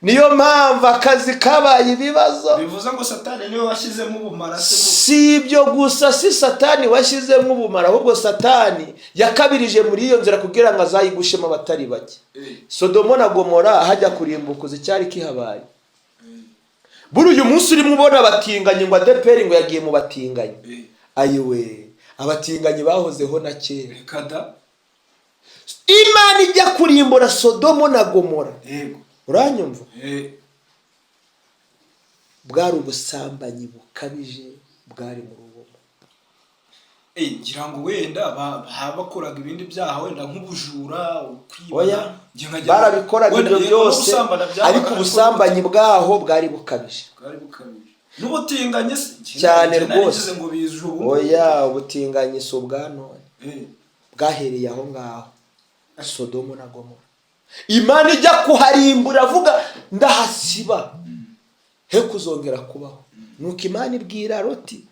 niyo mpamvu akazi kabaye ibibazo. Bivuze ngo Satani niwe washyizemo ubumara se? Si ibyo gusa, si Satani washyizemo ubumara, ahubwo Satani yakabirije muri iyo nzira kugira ngo azayigushemo abatari bake. Sodomo na Gomora hajya kurimbuka, icyari kihabaye, buri uyu munsi urimo ubona abatinganyi, ngo ADEPR ngo yagiye mu batinganyi. Ayiwe, abatinganyi bahozeho na kera. Reka da. Imana ijya kurimbura Sodomo na Gomora, uranyumva? Eh. Bwari ubusambanyi bukabije bwari mu rugomo. Ngira ngo wenda bakoraga ibindi byaha, wenda nk'ubujura, kwiba. Oya, Njye nkagira ngo- barabikoraga wenda ibyo yego, byose, n'ubusambana byabaga, ariko ubusambanyi bwaho bwari bukabije. Bwari bukabije. N'ubutinganyi se? Cyane Njye nari rwose. ngize ngo bize ubu. Oya, ubutinganyi si ubwa none. Bwahereye aho ngaho Sodomo na Gomora. Imana ijya kuharimbura, avuga: "Ndahasiba he kuzongera kubaho." Nuko Imana ibwira Loti: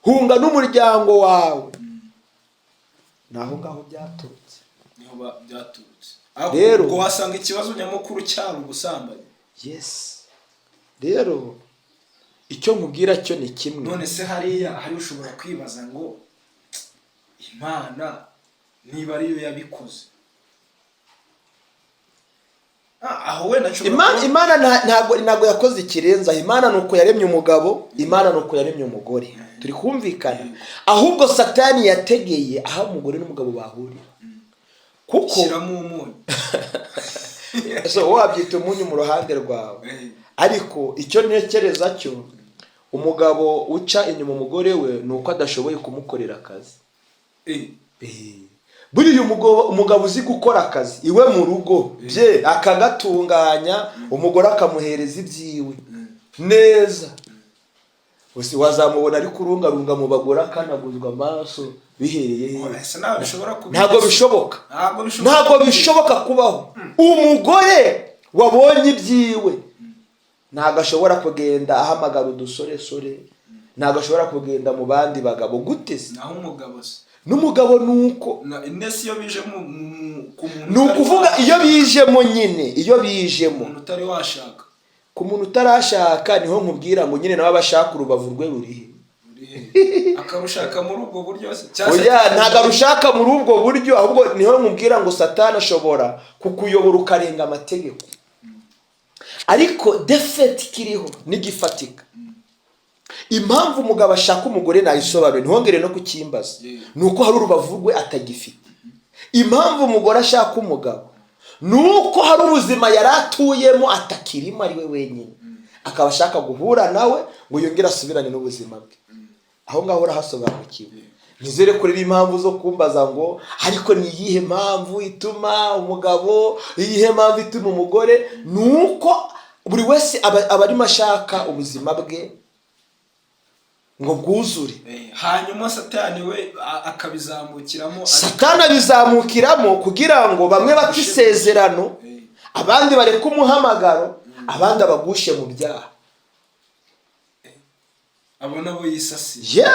"Hunga n'umuryango wawe." Ni aho ngaho byaturutse. Niho byaturutse. Rero- Ubwo wasanga ikibazo nyamukuru cyari ubusambanyi. Yes, rero icyo nkubwira cyo ni kimwe. None se hariya hari ushobora kwibaza ngo Imana niba ariyo yabikoze. Aho wenda nshobora Imana, kuba Imana ntabwo yakoze ikirenze aho. Imana ni uko yaremye umugabo, Imana ni uko yaremye umugore, turi kumvikana? Ahubwo Satani yategeye aho umugore n'umugabo bahurira, kuko Shyiramo umunyu. So wabyita umunyu mu ruhande rwawe, ariko icyo ntekereza cyo, umugabo uca inyuma umugore we ni uko adashoboye kumukorera akazi. Buriya umugabo uzi gukora akazi iwe mu rugo bye, akagatunganya, umugore akamuhereza ibyiwe neza, gusa wazamubona ari kurungarunga mu bagore, akanaguzwa amaso, bihereye hehe? Ese ntabwo bishobora kuba? Ntabwo bishoboka. Ntabwo bishoboka. Ntabwo bishoboka kubaho. Umugore wabonye ibyiwe ntabwo ashobora kugenda ahamagara udusoresore, ntabwo ashobora kugenda mu bandi bagabo. Gute se? Naho umugabo se? N'umugabo ni uko. Inesi iyo bije ku muntu Ni utari ukuvuga washaka. Iyo bijemo nyine, iyo bijemo Umuntu utari washaka. Ku muntu utarashaka, niho nkubwira ngo nyine nawe aba ashaka urubavu rwe rurihe. Ruri he? Akarushaka muri ubwo buryo se? Cyangwa se Oya, ntabwo arushaka muri ubwo buryo, ahubwo niho nkubwira ngo Satani ashobora kukuyobora ukarenga amategeko. Ariko defeti kiriho n'igifatika, impamvu umugabo ashaka umugore nayisobanure, ntihongere no kukimbaza, ni uko hari urubavu rwe atagifite. Impamvu umugore ashaka umugabo ni uko hari ubuzima yari atuyemo atakirimo ari we wenyine, akaba ashaka guhura nawe ngo yongere asubirane n'ubuzima bwe. Aho ngaho urahasobanukiwe. Nizere ko rero impamvu zo kumbaza ngo ariko ni iyihe mpamvu ituma umugabo, iyihe mpamvu ituma umugore, ni uko buri wese aba arimo ashaka ubuzima bwe ngo bwuzure. Hanyuma Satani we akabizamukiramo. Satani abizamukiramo kugira ngo bamwe bate isezerano, abandi bareke umuhamagaro, abandi abagushe mu byaha. Abo nabo yisasiye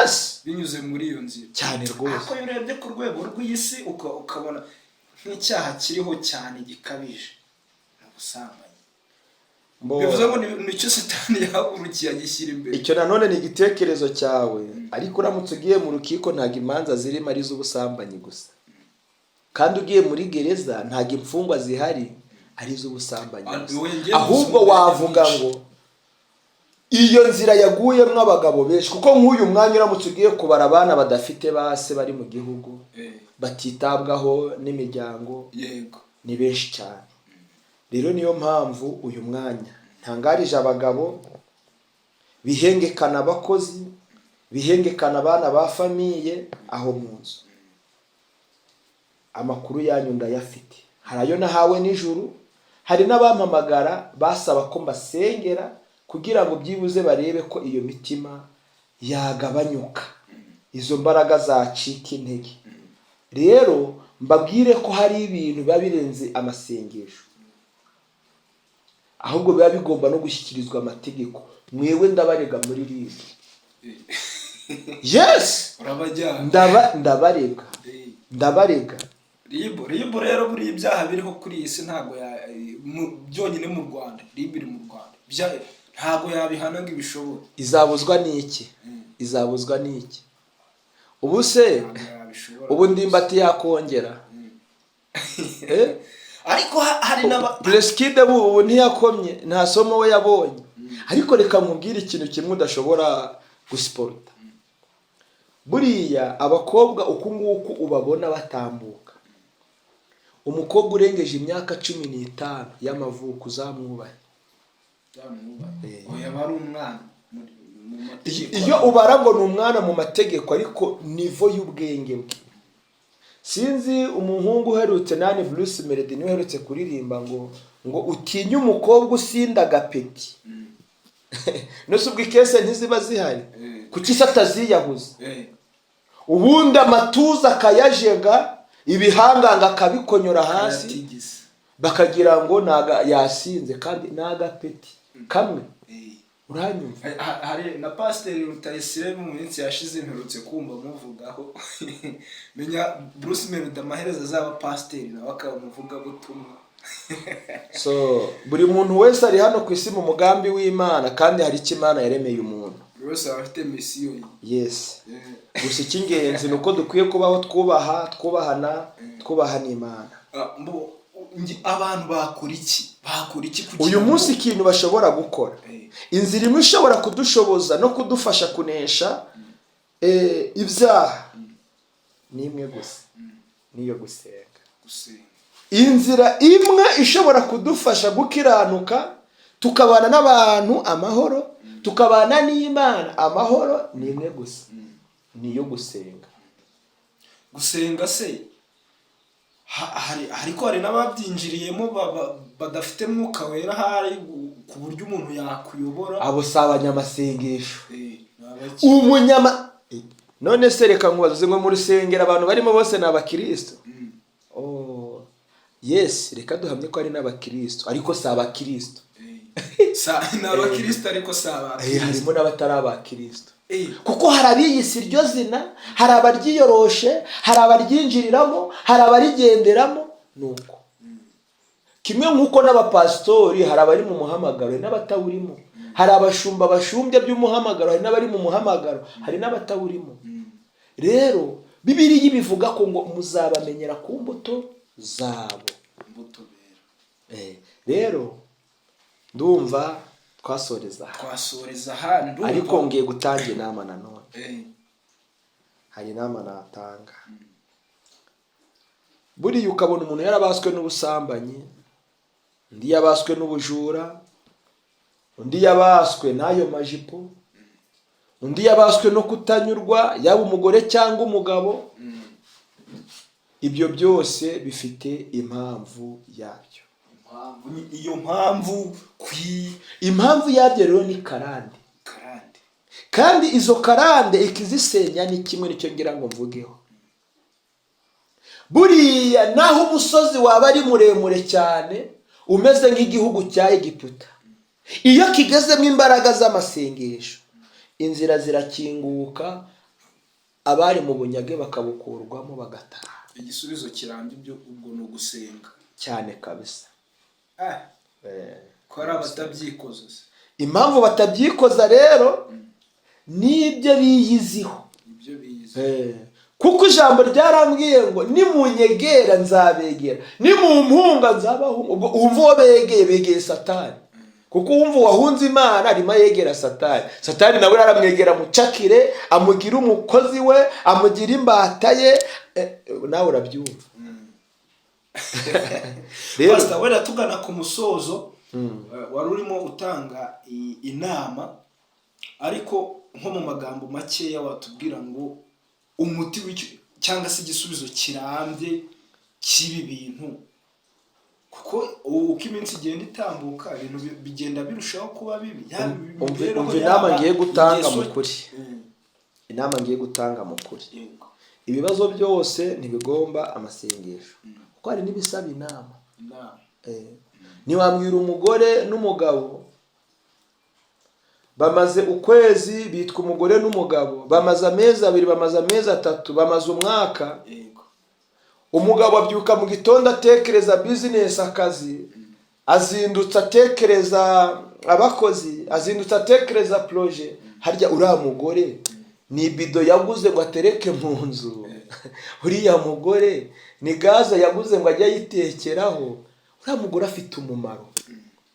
binyuze muri iyo nzira. Cyane rwose. Ariko iyo urebye ku rwego rw'isi, ukabona nk'icyaha kiriho cyane gikabije ni ubusambanyi. Bivuze ngo nicyo Satani yahagurukiye agishyira imbere. Icyo nanone ni igitekerezo cyawe, ariko uramutse ugiye mu rukiko, ntabwo imanza zirimo ari iz'ubusambanyi gusa, kandi ugiye muri gereza, ntabwo imfungwa zihari ari iz'ubusambanyi gusa. Oya, ngiye Ahubwo gusoma wavuga nyinshi. ngo iyo nzira yaguyemo abagabo benshi, kuko nk'uyu mwanya uramutse ugiye kubara abana badafite base bari mu gihugu, batitabwaho n'imiryango, ni benshi cyane. Rero niyo mpamvu uyu mwanya ntangarije abagabo bihengekana abakozi, bihengekana abana ba famille aho mu nzu. Amakuru yanyu ndayafite, hari ayo nahawe nijoro, hari n'abampamagara basaba ko mbasengera kugira ngo byibuze barebe ko iyo mitima yagabanyuka, izo mbaraga zacika intege. Rero mbabwire ko hari ibintu biba birenze amasengesho, ahubwo biba bigomba no gushyikirizwa amategeko. Mwewe ndabarega muri RIB, yes. Urabajyana. Ndabarega. Ndabarega. RIB rero, buriya ibyaha biriho kuri iyi si ntabwo byonyine mu Rwanda, RIB iri mu Rwanda, ntabwo yabihana ngo ibishobore. Izabuzwa n'iki? Izabuzwa n'iki ubu se? Ntabwo yabishobora. Ubu Ndimbati yakongera? Eh? Ariko hari n'aba Presikide ubu ntiyakomye, nta somo we yabonye. Ariko reka nkubwire ikintu kimwe udashobora gusiporuta. Buriya abakobwa uku nguku ubabona batambuka, umukobwa urengeje imyaka 15 y'amavuko uzamwubahe. Byamwubahe. Oya, aba ari umwana mu mategeko. Iyo ubara ngo ni umwana mu mategeko, ariko niveau y'ubwenge bwe, sinzi umuhungu uherutse nani, Bruce Melody niwe uherutse kuririmba ngo utinye umukobwa usinda agapeti. Nose ubwo ikese ntiziba zihari? Kuki se ataziyahuza? Ubundi amatuza akayajega, ibihanganga akabikonyora hasi, Ayatigisa. bakagira ngo yasinze, kandi ni agapeti kamwe. Uranyumva? Hari na Pasiteri Rutayisire mu minsi yashize mperutse kumva muvugaho. Menya Bruce Melody amaherezo azaba pasiteri, nawe akaba umuvugabutumwa. So buri muntu wese ari hano ku isi mu mugambi w'Imana, kandi hari icyo Imana yaremeye umuntu. Buri wese aba afite mission ye. Yes. Gusa icy'ingenzi ni uko dukwiye kubaho twubaha, twubahana, twubaha n'Imana. Abantu bakora iki? Bakora iki kugira Uyu ngo- munsi ikintu bashobora gukora, inzira imwe ishobora kudushoboza no kudufasha kunesha ibyaha ni imwe gusa, niyo gusenga. Gusenga. Inzira imwe ishobora kudufasha gukiranuka, tukabana n'abantu amahoro, tukabana n'Imana amahoro, ni imwe gusa, niyo gusenga. Gusenga se hari, ariko hari n'ababyinjiriyemo badafite Mwuka Wera, hari ku buryo umuntu yakuyobora. Abo si abanyamasengesho. Ni abaki? Umunyama none se reka nkubaze ngo mu rusengero abantu barimo bose ni abakristo? Oh, yes, reka duhamye ko ari n'abakristo, ariko si abakristo. Ni abakristo ariko si abakristo. Harimo n'abatari abakristo, kuko hari abiyise iryo zina, hari abaryiyoroshe, hari abaryinjiriramo, hari abarigenderamo. Nuko kimwe nk'uko n'abapasitori hari abari mu muhamagaro, hari n'abatawurimo, hari abashumba bashumbya by'umuhamagaro, hari n'abari mu muhamagaro, hari n'abatawurimo. Rero Bibiliya ibivuga ko ngo muzabamenyera ku mbuto zabo. Imbuto bera. Rero ndumva twasoreza aha. Twasoreza aha, ndumva. Ariko ngiye gutanga inama nanone. Hari inama natanga. Buriya ukabona umuntu yarabaswe n'ubusambanyi, undi yabaswe n'ubujura, undi yabaswe n'ayo majipo, undi yabaswe no kutanyurwa, yaba umugore cyangwa umugabo. Ibyo byose bifite impamvu yabyo. Impamvu iyo mpamvu kwi Impamvu yabyo rero ni karande. Karande. Kandi izo karande ikizisenya ni kimwe, nicyo ngira ngo mvugeho. Buriya naho umusozi waba ari muremure cyane, umeze nk'igihugu cya Egiputa, iyo kigezemo imbaraga z'amasengesho, inzira zirakinguka, abari mu bunyage bakabukurwamo bagataha. Igisubizo kirambye ibyo ubwo ni ugusenga. Cyane kabisa. Ko hari abatabyikoza se? Impamvu batabyikoza rero nibyo biyiziho. Ibyo bize. Kuko ijambo ryarambwiye ngo nimunyegera nzabegera, nimumpunga nzabahunga. Ubwo wumva uwo begeye, begeye Satani, kuko wumva uwahunze Imana arimo yegera Satani. Satani nawe aramwegera, mucakire, amugira umukozi we, amugira imbata ye. Nawe urabyumva rero. Pastor, wenda tugana ku musozo, wari urimo utanga inama, ariko nko mu magambo makeya watubwira ngo umuti w'icyo cyangwa se igisubizo kirambye cy'ibi bintu, kuko uko iminsi igenda itambuka ibintu bigenda birushaho kuba bibi, yaba imibereho, Umva inama yaba ngiye gutanga ingeso. mu kuri. Inama ngiye gutanga mu kuri, ibibazo byose ntibigomba amasengesho, kuko hari n'ibisaba inama. Inama. Ntiwambwira umugore n'umugabo bamaze ukwezi bitwa umugore n'umugabo, bamaze amezi 2, bamaze amezi 3, bamaze umwaka. Umugabo abyuka mu gitondo atekereza bizinesi, akazi, azindutse atekereza abakozi, azindutse atekereza projet. Harya uriya mugore ni ibido yaguze ngo atereke mu nzu? Uriya mugore ni gaze yaguze ngo ajye ayitekeraho? Uriya mugore afite umumaro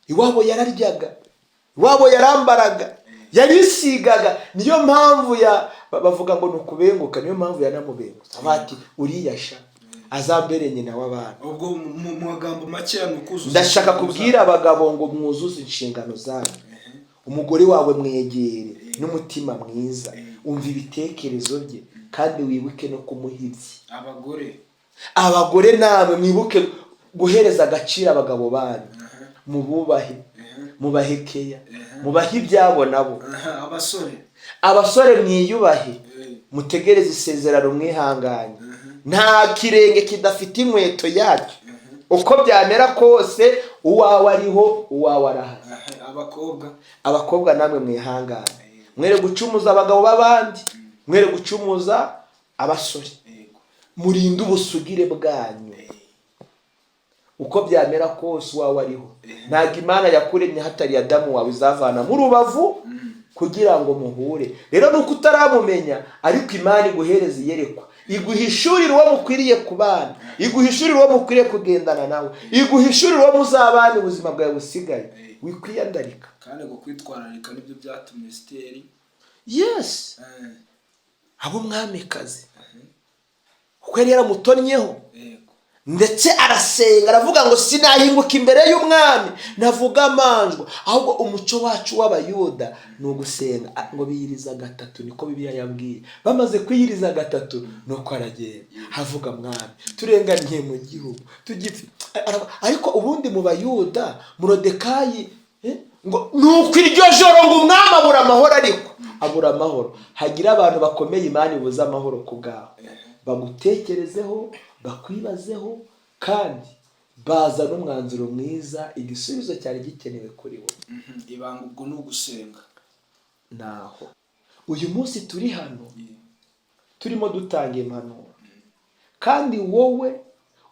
iwabo? Yararyaga iwabo, yarambaraga, yarisigaga. Niyo mpamvu ya bavuga ngo ni ukubenguka, niyo mpamvu yanamubengutse bati uriya sha azambere nyina w'abana. Ubwo mu magambo makeya ni ukuzuza Ndashaka inshingano. kubwira abagabo ngo mwuzuze inshingano zanyu. Umugore wawe mwegere n'umutima mwiza, umva ibitekerezo bye kandi wibuke no kumuha ibye. Abagore? Abagore namwe mwibuke guhereza agaciro abagabo banyu, mububahe, mubahe keya, mubahe ibyabo nabo. Abasore? Abasore mwiyubahe, mutegereze isezerano mwihanganye. Nta kirenge kidafite inkweto yacyo. Uko byamera kose, uwawe ariho, uwawe arahari. Abakobwa? Abakobwa namwe mwihangane, mwere gucumuza abagabo b'abandi, mwere gucumuza abasore. Murinde ubusugire bwanyu. Uko byamera kose, uwawe ariho. Ntabwo Imana yakuremye hatari Adamu wawe izavanamo urubavu kugira ngo muhure. Rero nuko utaramumenya, ariko Imana iguhereza iyerekwa. Iguhishurire uwo mukwiriye kubana, iguhishurire uwo mukwiriye kugendana nawe, iguhishurire uwo muzabana ubuzima bwawe busigaye. Wikwiyandarika. Kandi ngo kwitwararika nibyo byatumye Esiteri Yes, aba umwamikazi kuko yari yaramutonnyeho. Ndetse arasenga, aravuga ngo: "Sinahinguka imbere y'umwami navuga amanjwa." Ahubwo umuco wacu w'Abayuda ni ugusenga. Ngo biyiriza gatatu, niko Bibiliya yambwiye. Bamaze kwiyiriza gatatu, nuko aragenda havuga: "Mwami, turenganiye mu gihugu tugipfe." Ariko ubundi mu Bayuda, Morodekayi, ngo nuko iryo joro ngo umwami abura amahoro, ariko abura amahoro. Hagira abantu bakomeye Imana ibuze amahoro ku bwawe, bagutekerezeho, bakwibazeho, kandi baza n'umwanzuro mwiza, igisubizo cyari gikenewe kuri bo. Ibanga ubwo ni ugusenga. Naho uyu munsi turi hano turimo dutanga impanuro, kandi wowe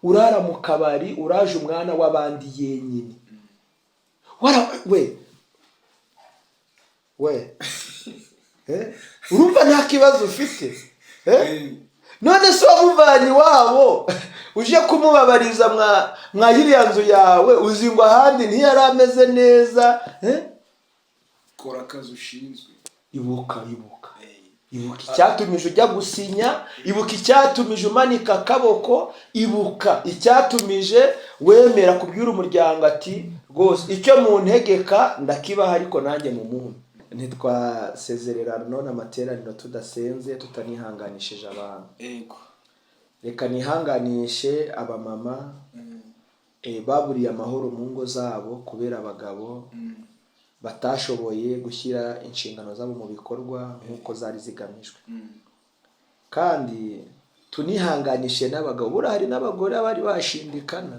urara mu kabari, uraje umwana w'abandi yenyine. Wara we we, urumva nta kibazo ufite? None se wamuvanye iwabo uje kumubabariza mwa iriya nzu yawe, uzi ngo ahandi ntiyari ameze neza? Kora akazi ushinzwe. Ibuka, ibuka, ibuka icyatumije ujya gusinya, ibuka icyatumije umanika akaboko, ibuka icyatumije wemera kubwira umuryango ati: "Rwose icyo muntegeka ndakibaha, ariko nanjye mu muntu." Ntitwasezererana none amateraniro tudasenze, tutanihanganishije abantu. Reka nihanganishe abamama baburiye amahoro mu ngo zabo kubera abagabo batashoboye gushyira inshingano zabo mu bikorwa nk'uko zari zigamijwe. Kandi tunihanganishe n'abagabo. Buriya hari n'abagore bari bashindikana,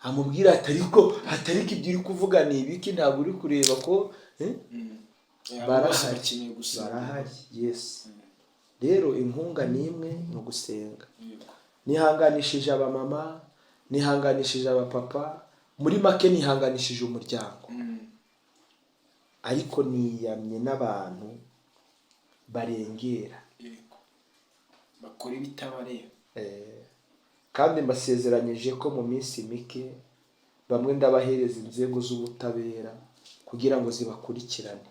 amubwira ati: "Ariko hatariko ibyo uri kuvuga ni ibiki? Ntabwo uri kureba ko?" Abo bose Barahari. bakeneye gusenga. Barahari, yes. Rero inkunga ni imwe, ni ugusenga. Nihanganishije abamama, nihanganishije abapapa, muri make nihanganishije umuryango. Ariko niyamye n'abantu barengera. Bakora ibitabareba. Kandi mbasezeranyije ko mu minsi mike bamwe ndabahereza inzego z'ubutabera kugira ngo zibakurikirane.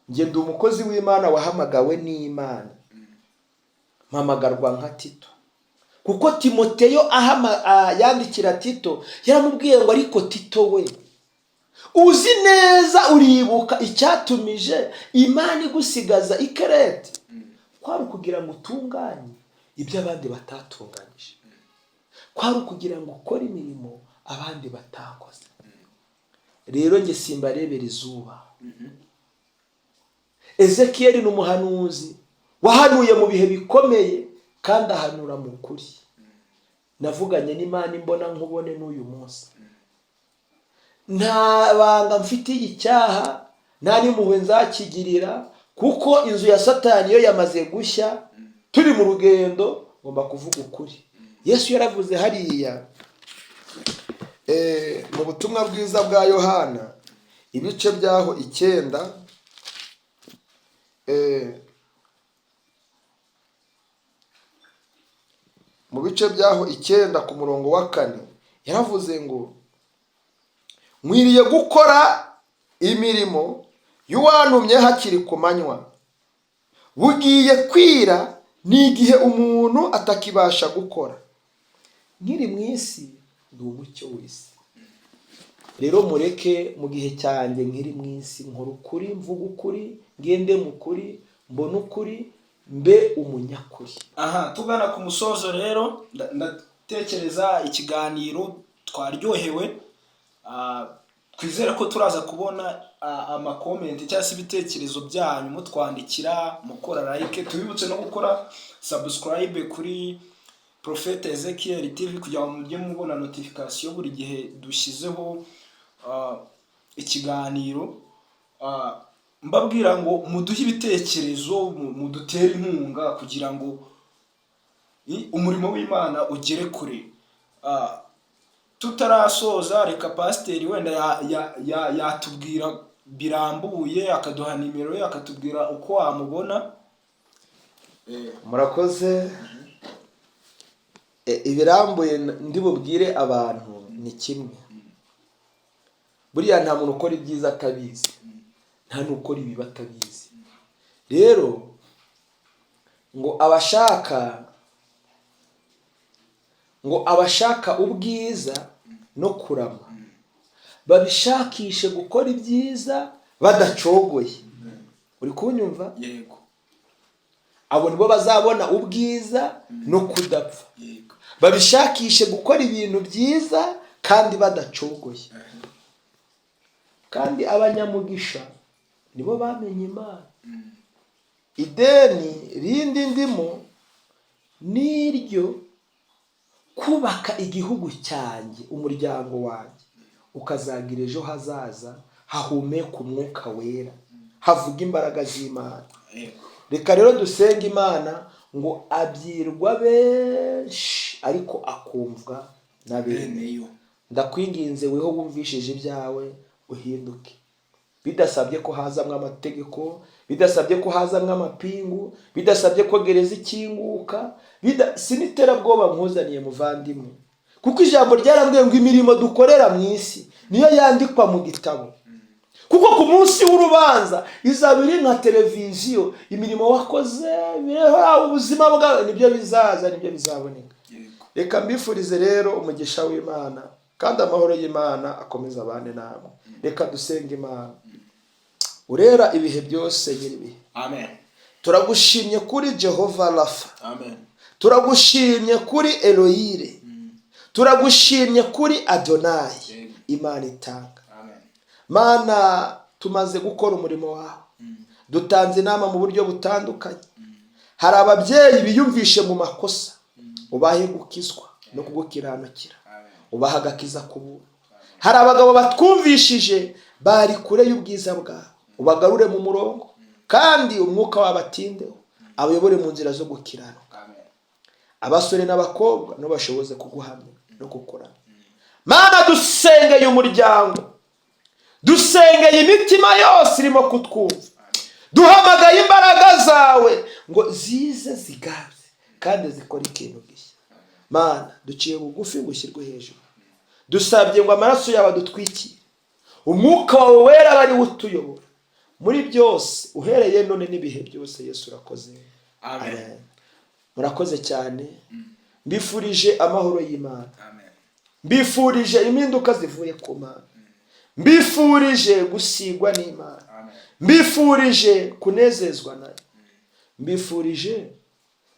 Njye ndi umukozi w'Imana wahamagawe n'Imana, mpamagarwa nka Tito, kuko Timoteyo yandikira Tito yaramubwiye ngo: "Ariko Tito we, uzi neza, uribuka icyatumije Imana igusigaza i Kerete, kwari ukugira ngo utunganye ibyo abandi batatunganyije, kwari ukugira ngo ukore imirimo abandi batakoze." Rero njye simbarebera izuba. Ezekiyeli ni umuhanuzi wahanuye mu bihe bikomeye, kandi ahanura mu kuri. Navuganye n'Imana imbona nkubone n'uyu munsi. Nta banga mfitiye icyaha, nta n'impuhwe nzakigirira, kuko inzu ya Satani yo yamaze gushya. Turi mu rugendo, ngomba kuvuga ukuri. Yesu yaravuze hariya mu Butumwa Bwiza bwa Yohana, ibice byaho 9, mu bice byaho 9 ku murongo wa 4, yaravuze ngo: "Nkwiriye gukora imirimo y'uwantumye hakiri ku manywa. Bugiye kwira, ni igihe umuntu atakibasha gukora. Nkiri mu isi ndi umucyo w'isi." Rero mureke mu gihe cyanjye nkiri mu isi nkora ukuri, mvuga ukuri, ngende mu kuri, mbone ukuri, mbe umunyakuri. Aha tugana ku musozo rero, ndatekereza ikiganiro twaryohewe. Twizere ko turaza kubona amakomenti cyangwa se ibitekerezo byanyu mutwandikira, mukora like. Tubibutse no gukora subscribe kuri Prophete Ezekiel TV kugira ngo mujye mubona notification buri gihe dushyizeho ikiganiro. Mbabwira ngo muduhe ibitekerezo, mudutere inkunga kugira ngo umurimo w'Imana ugere kure. Tutarasoza, reka pasiteri wenda yatubwira birambuye, akaduha nimero ye, akatubwira uko wamubona. Murakoze. Ibirambuye ndi bubwire abantu ni kimwe: buriya nta muntu ukora ibyiza atabizi, nta n'ukora ibibi atabizi. Rero ngo abashaka ubwiza no kurama babishakishe gukora ibyiza badacogoye. Uri kunyumva? Yego. Abo nibo bazabona ubwiza no kudapfa. Babishakishe gukora ibintu byiza kandi badacogoye. Kandi abanyamugisha nibo bamenye Imana. Ideni rindi ndimo n'iryo kubaka igihugu cyanjye, umuryango wanjye ukazagira ejo hazaza hahumeka umwuka wera, havuga imbaraga z'Imana. Reka rero dusenge Imana ngo abyirwa benshi ariko akumvwa na bene. Beneyo. Ndakwinginze, weho wumvishije ibyawe uhinduke, bidasabye ko hazamwo amategeko, bidasabye ko hazamwo amapingu, bidasabye ko gereza ikinguka, si n'iterabwoba nkuzaniye, muvandimwe, kuko ijambo ryarambwiye ngo imirimo dukorera mu isi niyo yandikwa mu gitabo, kuko ku munsi w'urubanza izaba iri nka televiziyo. Imirimo wakoze biriho ubuzima bwawe, nibyo bizaza, nibyo bizaboneka. Reka mbifurize rero umugisha w'Imana, kandi amahoro y'Imana akomeze abane namwe. Reka dusenge Imana. Urera ibihe byose, nyir'ibihe. Amen. Turagushimye kuri Jehova Rafa. Amen. Turagushimye kuri Eroyire. Turagushimye kuri Adonayi. Imana itanga. Amen. Mana, tumaze gukora umurimo wawe, dutanze inama mu buryo butandukanye. Hari ababyeyi biyumvishe mu makosa, ubahe gukizwa no kugukiranukira. Amen. Ubaha agakiza ku buntu. Hari abagabo batwumvishije bari kure y'ubwiza bwawe, ubagarure mu murongo, kandi umwuka wabatindeho abayobore mu nzira zo gukiranuka. Amen. Abasore n'abakobwa ntibashoboze kuguhamya no kukuramya. Mana, dusengeye umuryango, dusengeye imitima yose irimo kutwumva, duhamagaye imbaraga zawe ngo zize zigaze kandi zikore ikintu gishya. Mana, duciye bugufi ngo ushyirwe hejuru. Dusabye ngo amaraso yawe adutwikire, umwuka wawe wera abe ari we utuyobora muri byose, uhereye none n'ibihe byose. Yesu, urakoze. Amen. Amen. Murakoze cyane. Mbifurije amahoro y'Imana. Amen. Mbifurije impinduka zivuye ku Mana. Mbifurije gusigwa n'Imana. Amen. Mbifurije kunezezwa nayo. Mbifurije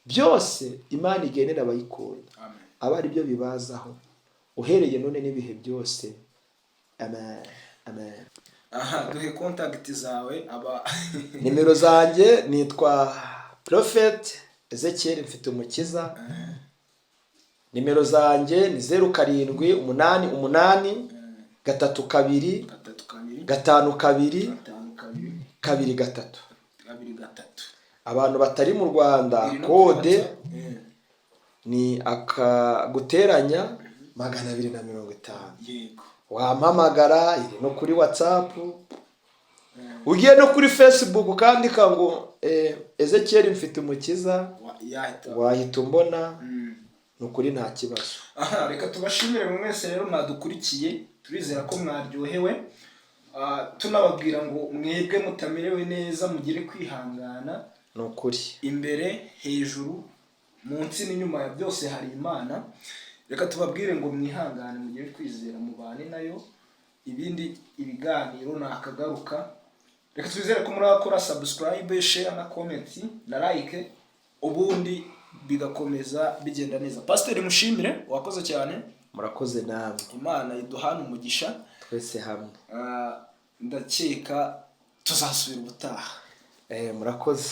byose Imana igenera abayikunda. Amen. Aba ari byo bibazaho uhereye none n'ibihe byose. Amen, amen. Aha, duhe contact zawe aba. Nimero zanjye, nitwa Prophet Ezekiel Mfitumukiza. Nimero zanjye ni 0788 32 32 52 52 23. 23. Abantu batari mu Rwanda, Iri no kode kuri WhatsApp. Ni aka guteranya 250. Wampamagara, iri no kuri WhatsApp. Ugiye no kuri Facebook ukandika ngo Ezekiel Mfitumukiza, Yahita wahita umbona. Ni ukuri, nta kibazo. Aha, reka tubashimire mwese rero mwadukurikiye. Turizera ko mwaryohewe. Tunababwira ngo mwebwe mutamerewe neza mugire kwihangana. Ni ukuri. Imbere, hejuru, munsi n'inyuma ya byose hari Imana. Reka tubabwire ngo mwihangane, mugire kwizera, mubane nayo. Ibindi ibiganiro ni akagaruka. Reka twizere ko murakora subscribe, share na comment na like, ubundi bigakomeza bigenda neza. Pasiteri, mushimire, wakoze cyane. Murakoze namwe. Imana iduhane umugisha. Twese hamwe. Ndakeka tuzasubira ubutaha. Murakoze.